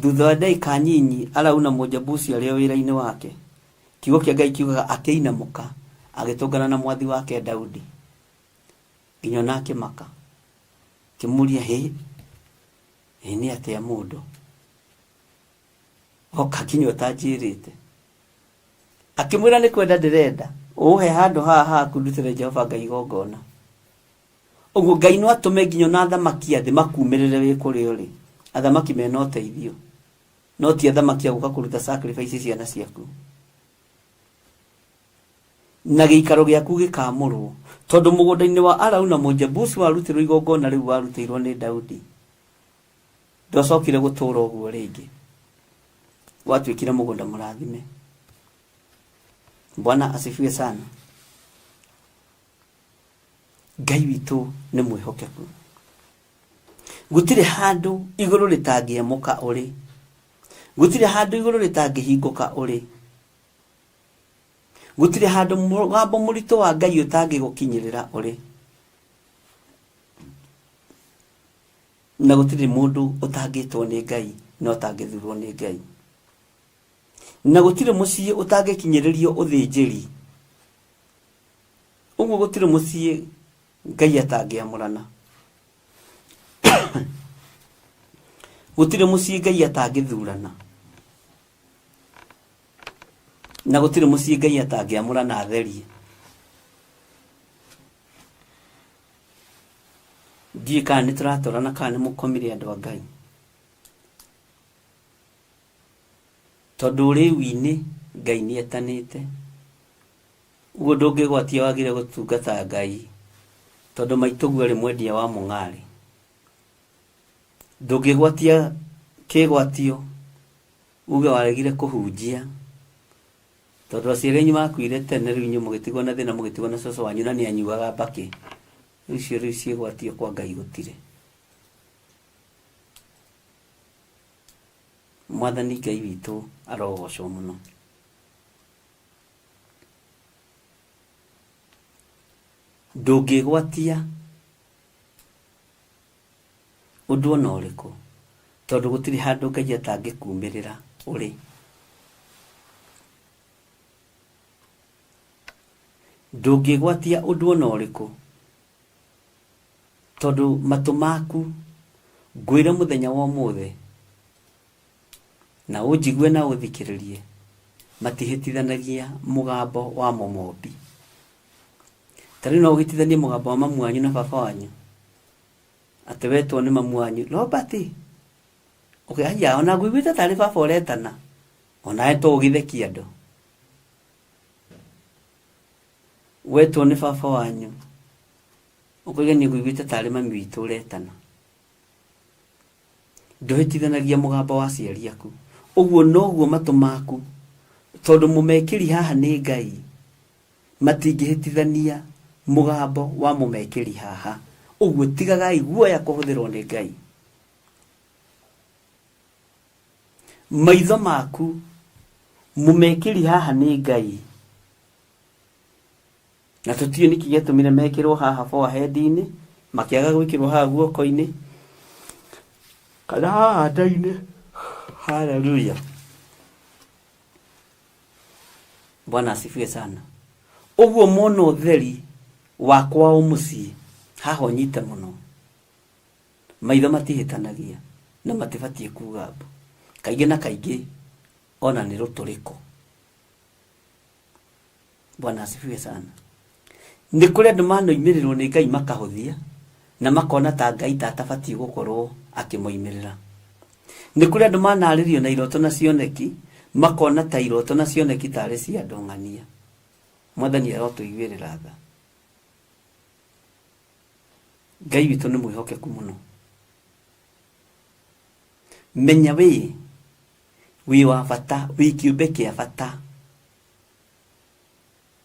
Thutha wa ndagĩka nyinyi Arauna Mũjebusi arĩ o wĩra-inĩ wake, kiugo kĩa Ngai kiugaga akĩinamũka agĩtũngana na mwathi wake Daudi. Nginya ona akĩmaka. Akĩmũria, hĩ, ĩ nĩ atĩa mũndũ? Oka nginya ũtanjĩrĩte. Akĩmwĩra nĩ kwenda ndĩrenda, ũhe handũ haha haku ndutĩre Jehova Ngai igongona. Ũguo Ngai no atũme nginya ona athamaki a thĩ makumĩrĩre wĩ kũrĩa ũrĩ. Athamaki mena ũteithio. No ti athamaki a gũka kũruta sacrifice ciana ciaku. Na gĩikaro gĩaku gĩkaamũrwo. Tondũ mũgũnda-inĩ wa Arauna Mũjebusi warutĩrwo igongona rĩu warutĩirwo nĩ Daudi, ndwacokire gũtũũra ũguo rĩngĩ. Watuĩkire mũgũnda mũrathime. Bwana asifiwe sana. Ngai witũ nĩ mwĩhokeku. Gũtirĩ handũ igũrũ rĩtangĩemũka ũrĩ. Gũtirĩ handũ igũrũ rĩtangĩhingũka ũrĩ. Gũtirĩ handũ mũgambo mũritũ wa Ngai ũtangĩgũkinyĩrĩra ũrĩ. Na gũtirĩ mũndũ ũtangĩtwo nĩ Ngai na ũtangĩthurwo nĩ Ngai. Na gũtirĩ mũciĩ ũtangĩkinyĩrĩrio ũthĩnjĩri. Ũguo gũtirĩ mũciĩ Ngai atangĩamũrana. Gũtirĩ mũciĩ Ngai atangĩthurana. Na gũtirĩ mũciĩ Ngai atangĩamũrana atherie. Ndiũĩ kana nĩ tũratwarana kana nĩ mũkomire andũ a Ngai. Tondũ ũrĩu-inĩ Ngai nĩ etanĩte. Ũguo ndũngĩgwatia wagire gũtungata Ngai tondũ maitũguo arĩ mwendia wa mũng'arĩ. Ndũngĩgwatia kĩgwatio uge waregire kũhunjia tondũ aciari anyu makuire tene rĩu inyuĩ mũgĩtigwo na thĩna mũgĩtigwo na cũcũ wanyu na nĩ anyuaga mbakĩ. Rĩu icio rĩu ciĩgwatio kwa Ngai gũtirĩ. Mwathani Ngai witũ arogocwo mũno. Ndũngĩgwatia ũndũ ona ũrĩkũ tondũ gũtirĩ handũ Ngai atangĩkumĩrĩra ũrĩ. Ndũngĩgwatia ũndũ ona ũrĩkũ tondũ matũ maku ngwĩre mũthenya wa ũmũthĩ na ũnjigue na ũthikĩrĩrie. Matihĩtithanagia mũgambo wa mũmũmbi. Ta rĩu no ũhĩtithanie mũgambo wa mamu wanyu na baba wanyu? Atĩ wetwo nĩ mamu wanyu, Robert, ũkĩhaiya ona ngũiguĩte tarĩ baba ũretana, onawe to ũgĩthekie andũ. Wetwo nĩ baba wanyu, ũkoiga niĩ ngũiguĩte tarĩ mami witũ ũretana. Ndũhĩtithanagia mũgambo wa aciari aku. Ũguo noguo matũ maku, tondũ mũmekĩri haha nĩ Ngai, matingĩhĩtithania mũgambo wa mũmekĩri haha. Ũguo tigagai guoya kũhũthĩrwo nĩ Ngai. Maitho maku, mũmekĩri haha nĩ Ngai. Na tũtiũĩ nĩkĩ gĩatũmire mekĩrwo haha forehead-inĩ, makĩaga gwĩkĩrwo haha guoko-inĩ, kana haha nda-inĩ. Hallelujah. Bwana asifiwe sana. Ũguo mona ũtheri wa kwao mũciĩ, haha ũnyite mũno. Maitho matihĩtanagia na matibatiĩ kuga mbu. Kaingĩ na kaingĩ ona nĩ rũtũrĩko. Bwana asifiwe sana. Nĩ kũrĩ andũ manoimĩrĩrwo nĩ Ngai makahũthia na makona ta Ngai ta atabatiĩ gũkorwo akĩmoimĩrĩra. Nĩ kũrĩ andũ manarĩrio na iroto na cioneki makona ta iroto na cioneki tarĩ cia andũ ng'ania. Mwathani arotũiguĩrĩra tha. Ngai witũ nĩ mwĩhokeku mũno. Menya wĩ wĩ wa bata, wĩ kĩũmbe kĩa bata.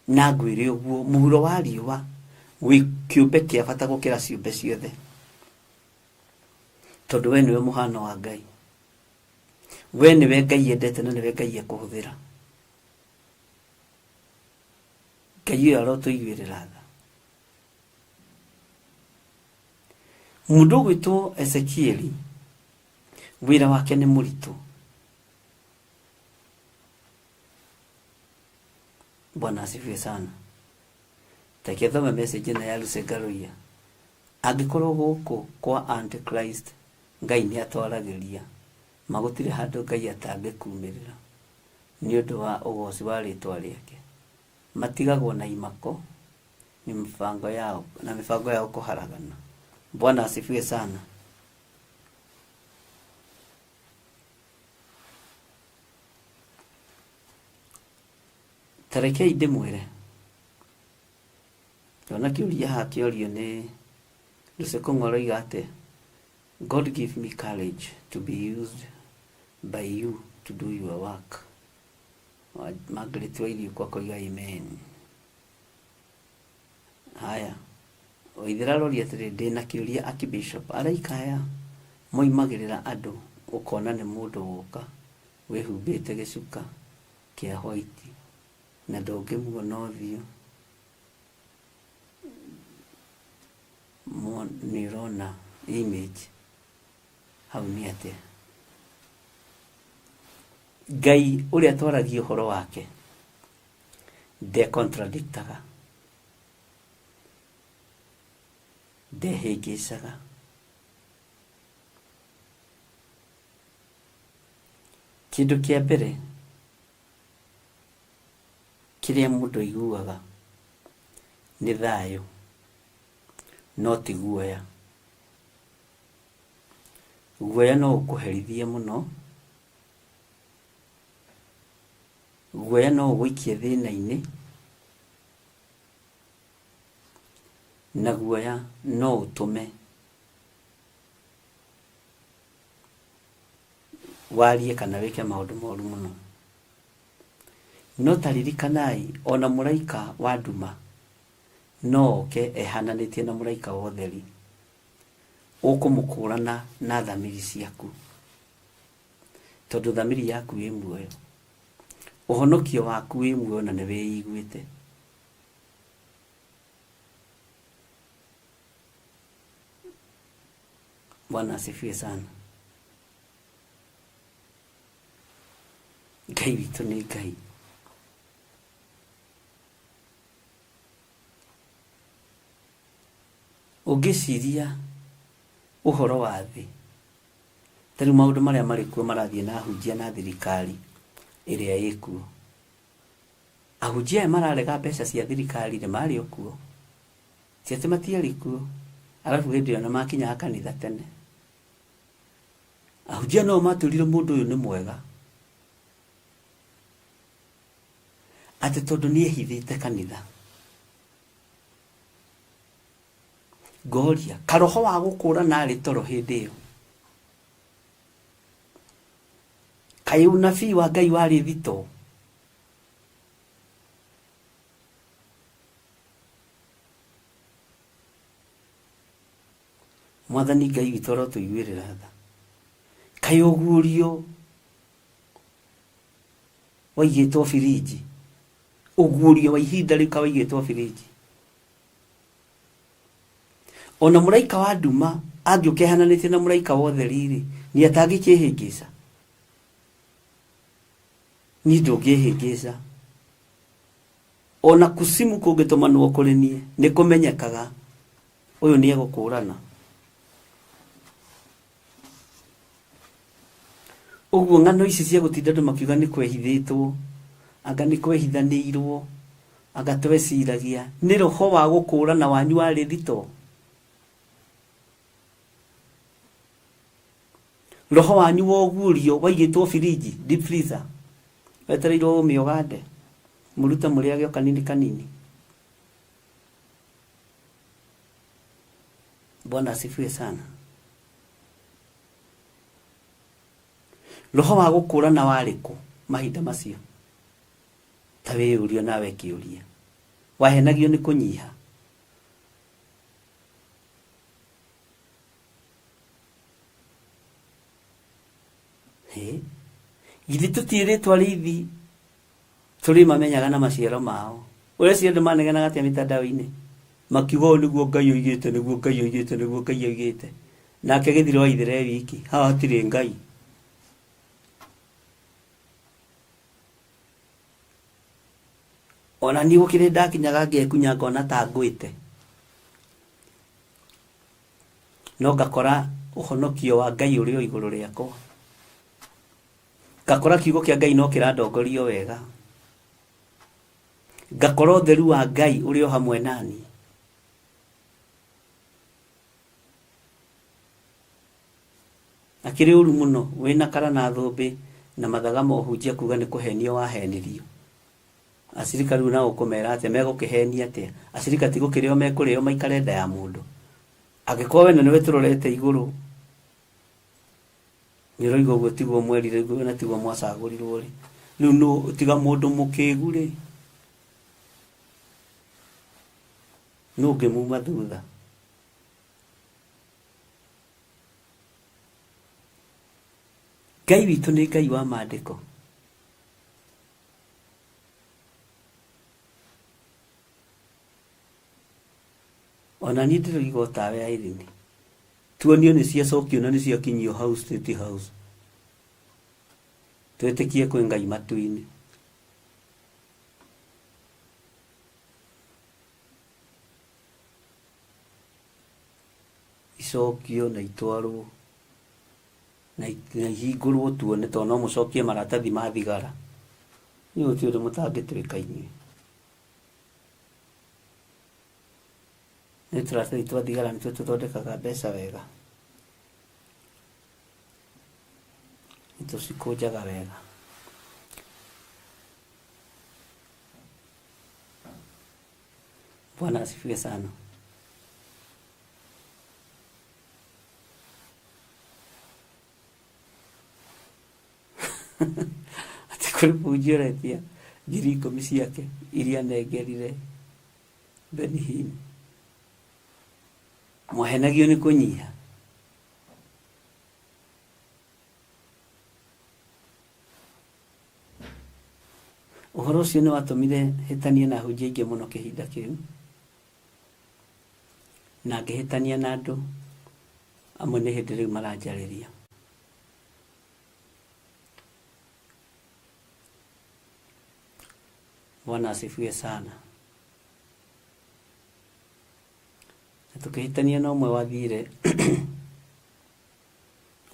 Na ngwĩre ũguo, mũhuro wa riũa wĩ kĩũmbe kĩa bata gũkĩra ciũmbe ciothe, tondũ we nĩwe mũhano wa Ngai. We nĩwe Ngai endete na nĩwe Ngai ekũhũthĩra. Ngai ũyũ arotũiguĩrĩra tha. Mũndũ ũgwĩtwo Ezekieli, wĩra wake nĩ mũritũ. Bwana asifiwe sana. Reke thome message ĩno ya Lucy Ngaruiya. Angĩkorwo gũkũ kwa Antichrist Ngai nĩ atwaragĩria, ma gũtirĩ handũ Ngai atangĩkumĩrĩra nĩ ũndũ wa ũgoci wa rĩtwa rĩake. Matigagwo na imako nĩ mĩbango yao, na mĩbango yao kũharagana. Bwana asifiwe sana. Ta rekei ndĩmwĩre, ndona kĩũria haha kĩorio nĩ Lucy Kũng'wa aroiga atĩa, God give me courage to be used by you to do your work. Margaret Wairiũkũ akoiga amen. Haya, Waithera aroria atĩrĩ, ndĩna kĩũria Archbishop, araika aya moimagĩrĩra andũ ũkona nĩ mũndũ woka wĩhumbĩte gĩcuka kĩa white na ndũngĩmuona ũthiũ nĩ ũrona image hau nĩ atĩa? Ngai ũrĩa twaragia ũhoro wake nde contradictaga, ndehĩngĩcaga. Kĩndũ kĩa mbere kĩrĩa mũndũ aiguaga nĩ thayũ no ti guoya. Guoya no ũkũherithie mũno, guoya no ũgũikie thĩna-inĩ, na guoya no ũtũme warie kana wĩke maũndũ moru mũno. No ta ririkanai, o na mũraika wa nduma no oke ehananĩtie na mũraika wa ũtheri, ũkũmũkũrana na thamiri ciaku, tondũ thamiri yaku ĩ muoyo, ũhonokio waku wĩ muoyo na nĩ wĩiguĩte. Bwana asifiwe sana. Ngai witũ nĩ Ngai. Ũngĩciria ũhoro wa thĩ, ta rĩu maũndũ marĩa marĩ kuo marathiĩ na ahunjia na thirikari ĩrĩa ĩkuo. Ahunjia aya mararega mbeca cia thirikari nĩ marĩ o kuo, ti atĩ matiarĩ kuo, arabu hĩndĩ ĩyo nĩ makinyaga kanitha tene. Ahunjia no matwĩrire mũndũ ũyũ nĩ mwega, atĩ tondũ nĩ ehithĩte kanitha. Ngoria, karoho wa gũkũrana arĩ toro hĩndĩ ĩyo? Kaĩ ũnabii wa Ngai warĩ thitoo? Mwathani Ngai witũ arotũiguĩrĩra tha. Kaĩ ũguũrio waigĩtwo birinji? Ũguũrio wa ihinda rĩu kaĩ waigĩtwo birinji? Ona mũraika wa nduma angĩũka ehananĩtie na mũraika wa ũtheri-rĩ, niĩ atangĩkĩhĩngĩca? Niĩ ndũngĩhĩngĩca. Ona kusimu kũngĩtũmanwo kũrĩ niĩ, nĩ kũmenyekaga ũyũ nĩ egũkũrana. Ũguo ng'ano ici cia gũtinda andũ makiuga nĩ kwehithĩtwo, anga nĩ kwehithanĩirwo, anga tweciragia, nĩ roho wa gũkũrana wanyu warĩ thitoo? Roho wanyu wa ũguũrio waigĩtwo birinji, deep freezer, wetereirwo ũme ũgande, mũrute mũrĩage o kanini kanini. Bwana asifiwe sana. Roho wa gũkũrana warĩ kũ mahinda macio? Ta wĩyũrie nawe kĩũria. Wahenagio nĩ kũnyiha? Hĩ? Githĩ tũtiĩrĩtwo arĩithi tũrĩmamenyaga na maciaro mao? Ũreciria andũ manegenaga atĩa mĩtandao-inĩ? Makiuga ũũ nĩguo Ngai oigĩte, nĩguo Ngai oigĩte, nĩguo Ngai oigĩte. Nake gĩthiro wa ithĩra e wiki, haha hatirĩ Ngai. Ona niĩ gũkĩrĩ ndakinyaga ngekunya ngona ta ngwĩte. No ngakora ũhonokio wa Ngai ũrĩ o igũrũ rĩakwa. Ngakora kiugo kĩa Ngai no kĩrandongoria o wega. Ngakora ũtheru wa Ngai ũrĩ o hamwe nani. Akĩrĩ ũru mũno wĩna kara na thũmbĩ na mathaga ma ũhunjia kuga nĩ kũhenio wahenirio. Acirika rĩu nao ũkũmera atĩa? Megũkĩhenia atĩa? Acirika ti gũkĩrĩo mekũrĩo maikare nda ya mũndũ. Angĩkorwo we na nĩwe tũrorete igũrũ, nĩ ũroiga ũguo tiguo mwerire na tiguo mwacagũrirwo rĩ, rĩu nũ tiga mũndũ mũkĩgu rĩ, nũ ũngĩmuma thutha? Ngai witũ nĩ Ngai wa maandĩko. Ona niĩ ndĩroiga o tawe Irene. Tuonio nĩ ciacokio na nĩ ciakinyio hau State House. Twĩtĩkie kwĩ Ngai matu-inĩ. Icokio na itwarwo na ihingũrwo tuone tondũ no mũcokie maratathi ma thigara. Inyuĩ gũtirĩ ũndũ mũtangĩtwĩka inyuĩ. Nĩ tũratathi twa thigara nĩtuo tũthondekaga mbeca wega. Nĩ tũcikũnjaga wega. Bwana asifiwe sana. Atĩ kũrĩ mũhunjia ũretia 10,000 ciake iria anengerire Benny Hinn. Mwahenagio nĩ kũnyiha. Ũhoro ũcio nĩ watũmire hĩtanie na ahunjia aingĩ mũno kĩhinda kĩu, na ngĩhĩtania na andũ amwe nĩ hĩndĩ rĩu maranjarĩria. Bwana asifiwe sana. Na tũkĩhĩtania na ũmwe wathire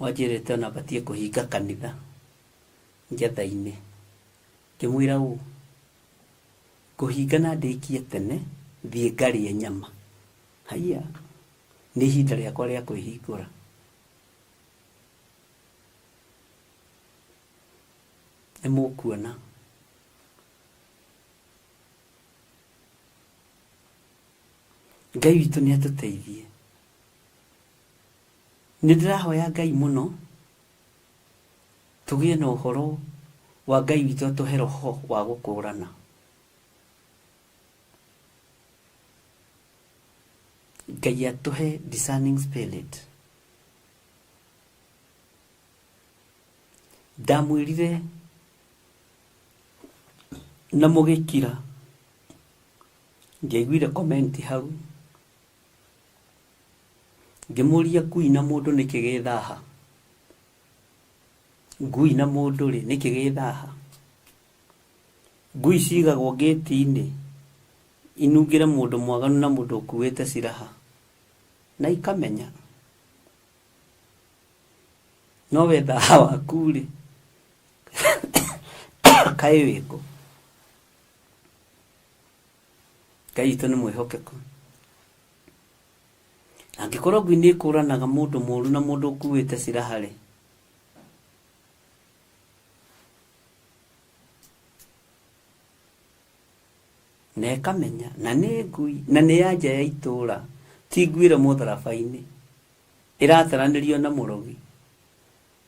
wanjĩrĩte ona batiĩ kũhinga kanitha njatha-inĩ. Ngĩmwĩra ũũ, Ngũhinga na ndĩkie tene thiĩ ngarĩe nyama. Haiya, nĩ ihinda rĩakwa rĩa kwĩhingũra. Nĩ mũkuona. Ngai witũ nĩ atũteithie. Nĩ ndĩrahoya Ngai mũno tũgĩe na ũhoro wa Ngai witũ atũhe roho wa gũkũrana. Ngai atũhe discerning spirit. Ndamwĩrire na mũgĩkira, ndiaiguire comment hau. Ngĩmũria ngui na mũndũ nĩkĩ gĩ thaha? Ngui na mũndũ rĩ nĩkĩ gĩ thaha? Ngui cigagwo ngĩti-inĩ inungĩre mũndũ mwaganu na mũndũ ũkuĩte ciraha na ikamenya. No we thaha waku rĩ kaĩ wĩkũ? Ngai witũ nĩ mwĩhokeku. Angĩkorwo ngui nĩ ĩkũranaga mũndũ mũru na mũndũ ũkuĩte ciraha-rĩ, na ĩkamenya na nĩ ngui na nĩ ya nja ya itũra ti ngui ĩrĩa mũtharaba-inĩ ĩrataranĩrio na mũrogi.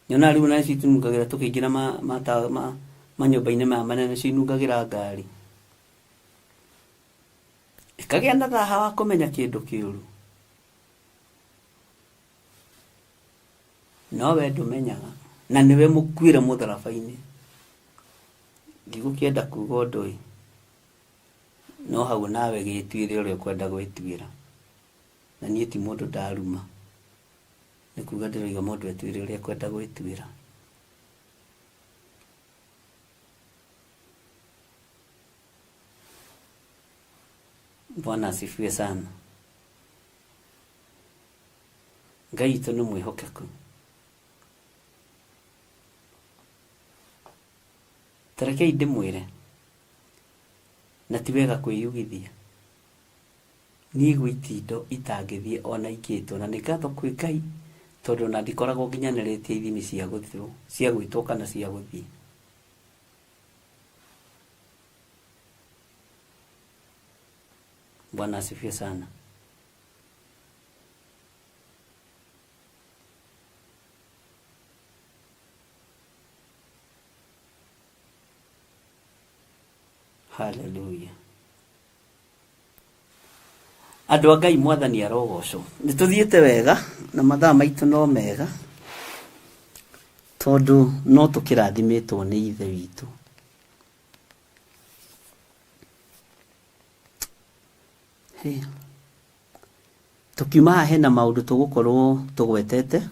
Nyonaga rĩu ona icio itunungagĩra tũkĩingĩra manyũmba-inĩ maya manene cinungagĩra ngari. Ĩkagĩa na thaha wa kũmenya kĩndũ kĩũru. No we ndũmenyaga na nĩwe mũkuĩre mũtharaba-inĩ. Ndigũkĩenda kuga ũndũ ĩ, no hau nawe gĩtuĩre ũrĩa ũkwenda gwĩtuĩra. Na niĩ ti mũndũ ndaruma, nĩ kuga ndĩroiga mũndũ etuĩre ũrĩa ekwenda gwĩtuĩra. Bwana asifiwe sana. Ngai witũ nĩ mwĩhokeku. Ta rekei ndĩmwĩre, na ti wega kwĩyugithia, niĩ gwĩ itindo itangĩthiĩ ona ingĩtwo, na nĩ ngatho kwĩ Ngai tondũ ona ndikoragwo nginyanĩrĩtie ithimi cia gũthwo, cia gwĩtwo kana cia gũthiĩ. Bwana asifiwe sana. Haleluya. Andũ a Ngai mwathani arogocwo. Nĩ tũthiĩte wega na mathaa maitũ no mega tondũ no tũkĩrathimĩtwo nĩ Ithe witũ. Hĩ. Tũkiuma haha hena maũndũ tũgũkorwo tũgwetete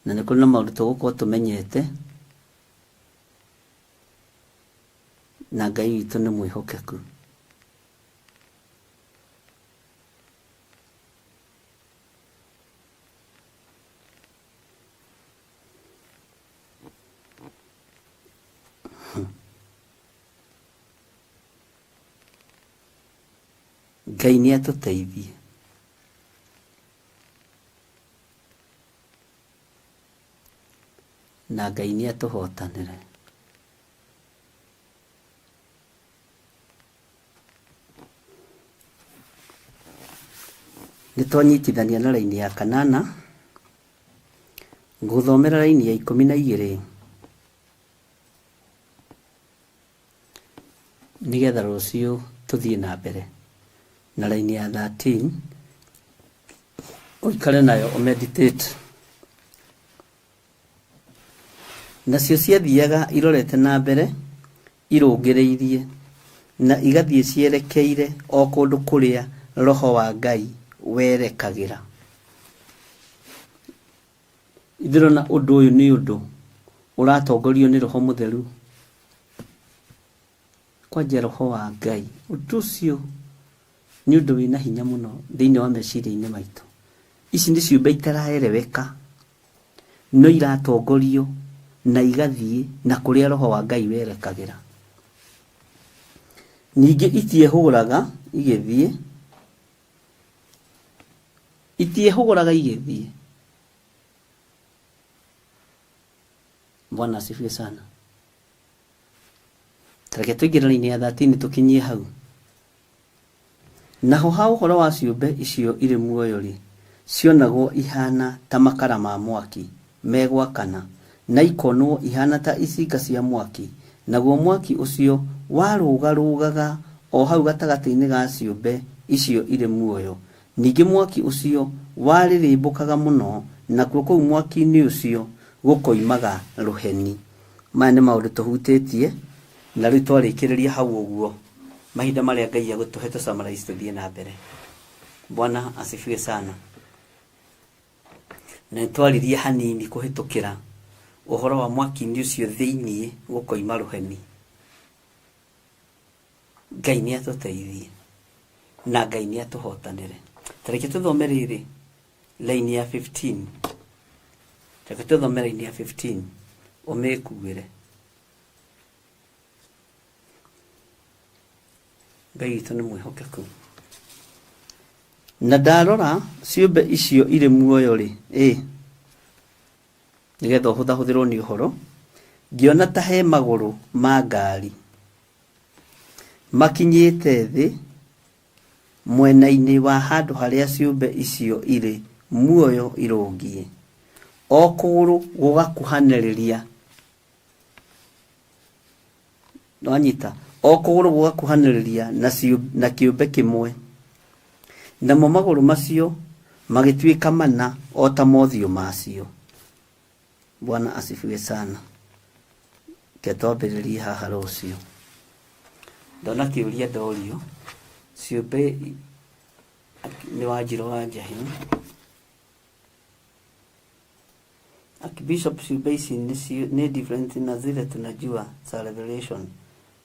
na nĩ kũrĩ na maũndũ tũgũkorwo tũmenyete na Ngai witũ nĩ mwĩhokeku. Ngai nĩ atũteithie. Na Ngai nĩ atũhotanĩre. Nĩ twanyitithania na raini ya kanana, ngũthomera raini ya 12 nĩgetha rũciũ tũthiĩ na mbere na raini ya 13 ũikare nayo ũmeditate. Nacio ciathiaga irorete na mbere irũngĩrĩirie, na igathiĩ cierekeire o kũndũ kũrĩa Roho wa Ngai werekagĩra. Ndĩrona ũndũ ũyũ nĩ ũndũ ũratongorio nĩ Roho Mũtheru, kwanja Roho wa Ngai. Ũndũ ũcio nĩ ũndũ wĩna hinya mũno thĩinĩ wa meciria-inĩ maitũ. Ici nĩ ciũmbe itaraereweka, no iratongorio na igathiĩ na kũrĩa Roho wa Ngai werekagĩra. Ningĩ itiehũgũraga igĩthiĩ, itiehũgũraga igĩthiĩ. Bwana asifiwe sana. Tareke tũingĩre raini ya 13 tũkinyie hau. Naho ha ũhoro wa ciũmbe icio irĩ muoyo-rĩ, cionagwo ihaana ta makara ma mwaki megwakana, na ikonwo ihaana ta icinga cia mwaki, naguo mwaki ũcio warũgarũgaga o hau gatagatĩ-inĩ ga ciũmbe icio irĩ muoyo, ningĩ mwaki ũcio warĩrĩmbũkaga mũno, nakuo kũu mwaki-inĩ ũcio gũkoimaga rũheni. Maya nĩ maũndũ tũhutĩtie, na rĩu twarĩkĩrĩria hau ũguo. Mahinda marĩa Ngai egũtũhe tũ summarize tũthiĩ na mbere. Bwana asifiwe sana. Na nĩtwaririe hanini kũhĩtũkĩra ũhoro wa mwaki-inĩ ũcio thĩiniĩ gũkoima rũheni. Ngai nĩ atũteithie na Ngai nĩ atũhotanĩre. Ta reke tũthome rĩrĩ line ya 15. Reke tũthome line ya 15 ũmĩkuĩre. Ngai witũ nĩ mwĩhokeku. Na ndarora ciũmbe icio irĩ muoyo-rĩ, ĩ, nĩgetha ũhũthahũthĩrwo nĩ ũhoro, ngĩona ta he magũrũ ma ngari makinyĩte thĩ mwena-inĩ wa handũ harĩa ciũmbe icio irĩ muoyo irũngiĩ, o kũgũrũ gũgakuhanĩrĩria Nĩwanyita? O kũgũrũ gũgakuhanĩrĩria na, na kĩũmbe kĩmwe. Namo magũrũ macio magĩtuĩka mana o ta mothiũ macio. Bwana asifiwe sana. Reke twambĩrĩrie haha rũciũ. Ndona kĩũria ndorio, ciũmbe nĩ Wanjirũ wa Njahĩ. Archbishop ciũmbe ici nĩ different na zile tunajua za revelation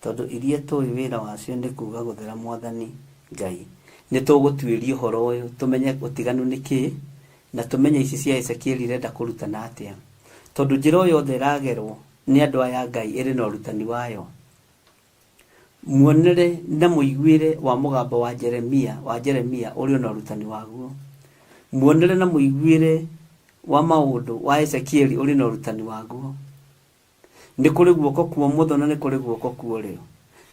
tondũ iria tũĩ wĩra wacio nĩ kuga gũthera Mwathani Ngai. Nĩ tũgũtuĩria ũhoro ũyũ tũmenye ũtiganu nĩ kĩĩ na tũmenye ici cia Ezekiel irenda kũrutana atĩa. Tondũ njĩra o yothe ĩragerwo nĩ andũ aya a Ngai ĩrĩ na ũrutani wayo. Muonere na mũiguĩre wa mũgambo wa Jeremia, wa Jeremia ũrĩ o na ũrutani waguo. Muonere na mũiguĩre wa maũndũ wa Ezekieli ũrĩ na ũrutani waguo. Nĩ kũrĩ guoko kwa ũmotho na nĩ kũrĩ guoko kwa ũrĩo.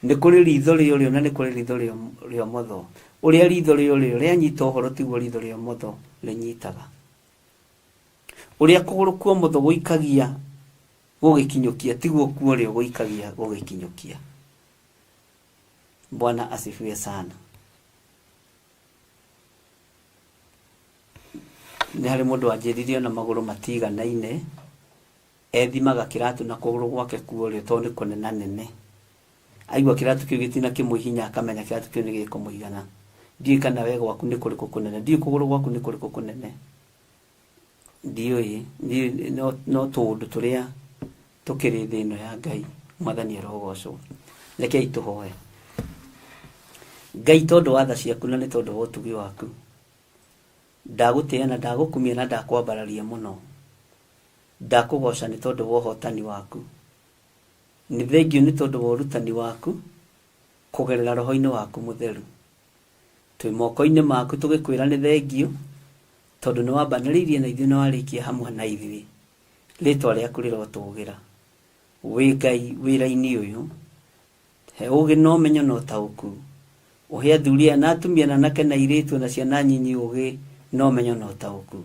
Nĩ kũrĩ ritho rĩa ũrĩo na nĩ kũrĩ ritho rĩa ũmotho. Ũrĩa ritho rĩa ũrĩo rĩanyita ũhoro tiguo ritho rĩa ũmotho rĩnyitaga. Ũrĩa kũgũrũ kwa ũmotho gũikagia gũgĩkinyũkia tiguo kuo ũrĩo gũikagia gũgĩkinyũkia. Bwana asifiwe sana. Nĩ harĩ mũndũ wanjĩrire ona magũrũ matiganaine, ethimaga kĩratũ na kũgũrũ gwake kwa ũrĩo tondũ nĩ kũnenanene. Aigua kĩratũ kĩu gĩtinakĩmũhihinya akamenya kĩratũ kĩu nĩ gĩkũmũigana. Ndiũĩ kana we gwaku nĩ kũrĩkũ kũnene, ndiũĩ kũgũrũ gwaku nĩ kũrĩkũ kũnene. Ndiũĩ, no, no tũũndũ tũrĩa tũkĩrĩ thĩ ĩno ya Ngai. Mwathani arogocwo. Rekei tũhoe. Ngai tondũ wa tha ciaku na nĩ tondũ wa ũtugi waku, ndagũtĩĩa na ndagũkumia na ndakwambararia mũno. Ndakũgoca nĩ tondũ wa ũhotani waku. Nĩ thengiũ nĩ tondũ wa ũrutani waku kũgerera roho-inĩ waku mũtheru. Twĩ moko-inĩ maku tũgĩkwĩra nĩ thengiũ tondũ nĩ wambanĩrĩirie na ithuĩ na warĩkia hamwe na ithuĩ. Rĩtwa rĩaku rĩrotũgĩra. Wĩ Ngai wĩra-inĩ ũyũ. He ũgĩ na ũmenyo na ũtaũku. Ũhe athuri aya na atumia na anake na airĩtu na ciana nyinyi ũgĩ na ũmenyo na ũtaũku.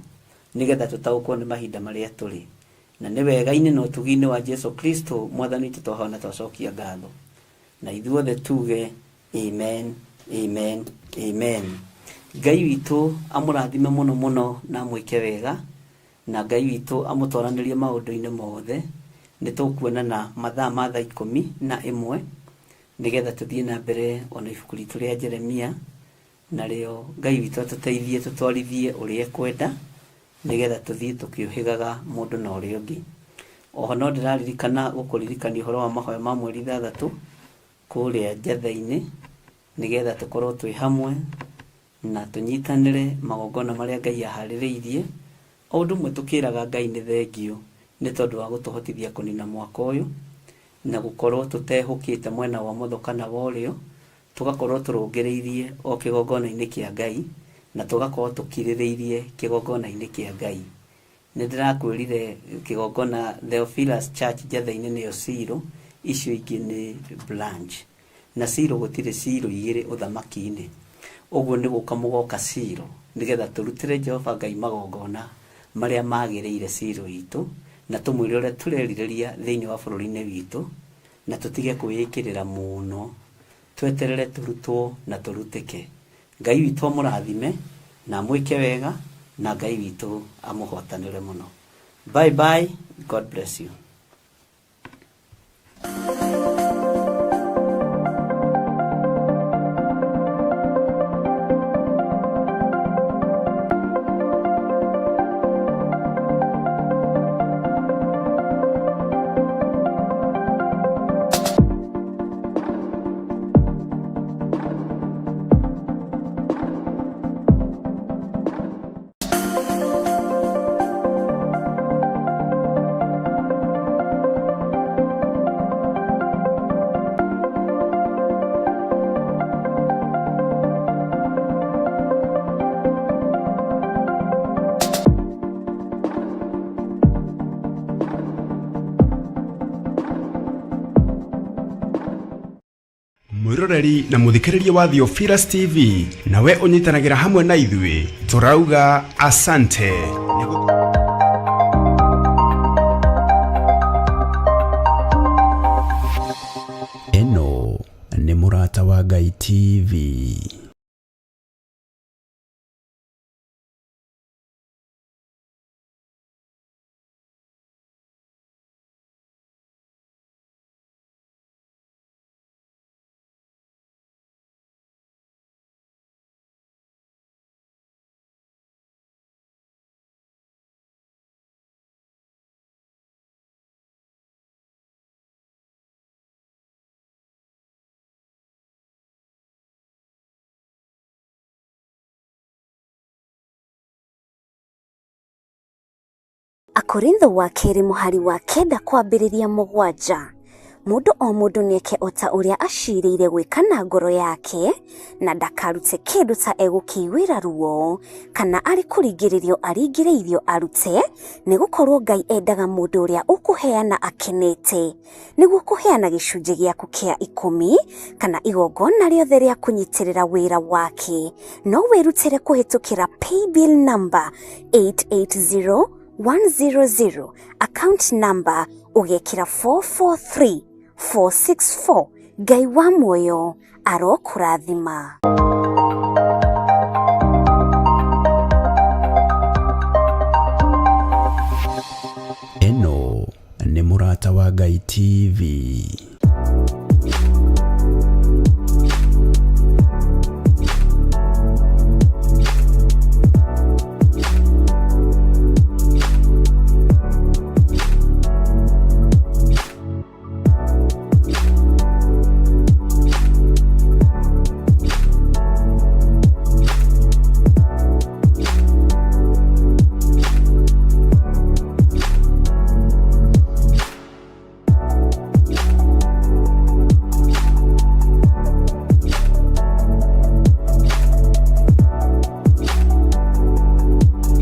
Nĩgetha tũtaũkwo nĩ mahinda marĩa tũrĩ. Na nĩ wega-inĩ na ũtugi-inĩ wa Jesu Kristo Mwathani witũ twahoya na twacokia ngatho. Na ithuothe tuge Amen, amen, amen. Ngai witũ amũrathime mũno mũno na amwĩke wega, na Ngai witũ amũtwaranĩrie maũndũ-inĩ mothe. Nĩ tũkuonana mathaa ma thaa 11 nĩgetha tũthiĩ na mbere ona ibuku ritũ rĩa Jeremia, narĩo Ngai witũ atũteithie tũtwarithie ũrĩa ekwenda, nĩgetha tũthiĩ tũkĩũhĩgaga mũndũ na ũrĩa ũngĩ. Oho no ndĩraririkana gũkũririkania ũhoro wa mahoya ma mweri 6 kũrĩa njatha-inĩ nĩgetha tũkorwo twĩ hamwe na tũnyitanĩre magongona marĩa Ngai aharĩrĩirie. O ũndũ ũmwe tũkĩraga Ngai nĩ thengiũ nĩ tondũ wa gũtũhotithia kũnina mwaka ũyũ na gũkorwo tũtehũkĩte mwena wa ũmotho kana wa ũrĩo. Tũgakorwo tũrũngĩrĩirie o kĩgongona-inĩ kĩa Ngai, na tũgakorwo tũkirĩrĩirie kĩgongona-inĩ kĩa Ngai. Nĩ ndĩrakwĩrire kĩgongona Theophilus Church Njatheinĩ nĩyo Silo, icio ingĩ nĩ branch. Na Silo gũtirĩ Silo igĩrĩ ũthamaki-inĩ. Ũguo nĩ gũka mũgoka Silo, nĩgetha tũrutĩre Jehova Ngai magongona marĩa magĩrĩire Silo itũ, na tũmwĩre ũrĩa tũrerirĩria thĩinĩ wa bũrũri-inĩ witũ, na tũtige kwĩĩkĩrĩra mũno. Tweterere tũrutwo na tũrutĩke. Ngai witũ amũrathime na amwĩke wega, na Ngai witũ amũhotanĩre mũno. Bye bye, God bless you. Mwiroreri na muthikiriria wa Theophilus TV, nawe unyitanagira hamwe na ithuĩ, turauga asante. Ĩno nĩ Mũrata wa Ngai TV. Akorintho wa kerĩ mũhari wa 9 kwambĩrĩria 7. Mũndũ o mũndũ nĩeke o ta ũrĩa acirĩire gwĩka na ngoro yake, na ndakarute kĩndũ ta egũkĩiguĩra ruo, kana arĩ kũringĩrĩrio aringĩrĩirio arute, nĩgũkorwo Ngai endaga mũndũ ũrĩa ũkũheana akenete. Nĩguo kũheana gĩcunjĩ gĩaku kĩa 10 kana igongona rĩothe rĩa kũnyitĩrĩra wĩra wake, no wĩrutĩre kũhĩtũkĩra paybill number 880100, account number ũgekĩra 443464. Ngai wa muoyo arokũrathima. Ĩno nĩ Mũrata wa Ngai TV.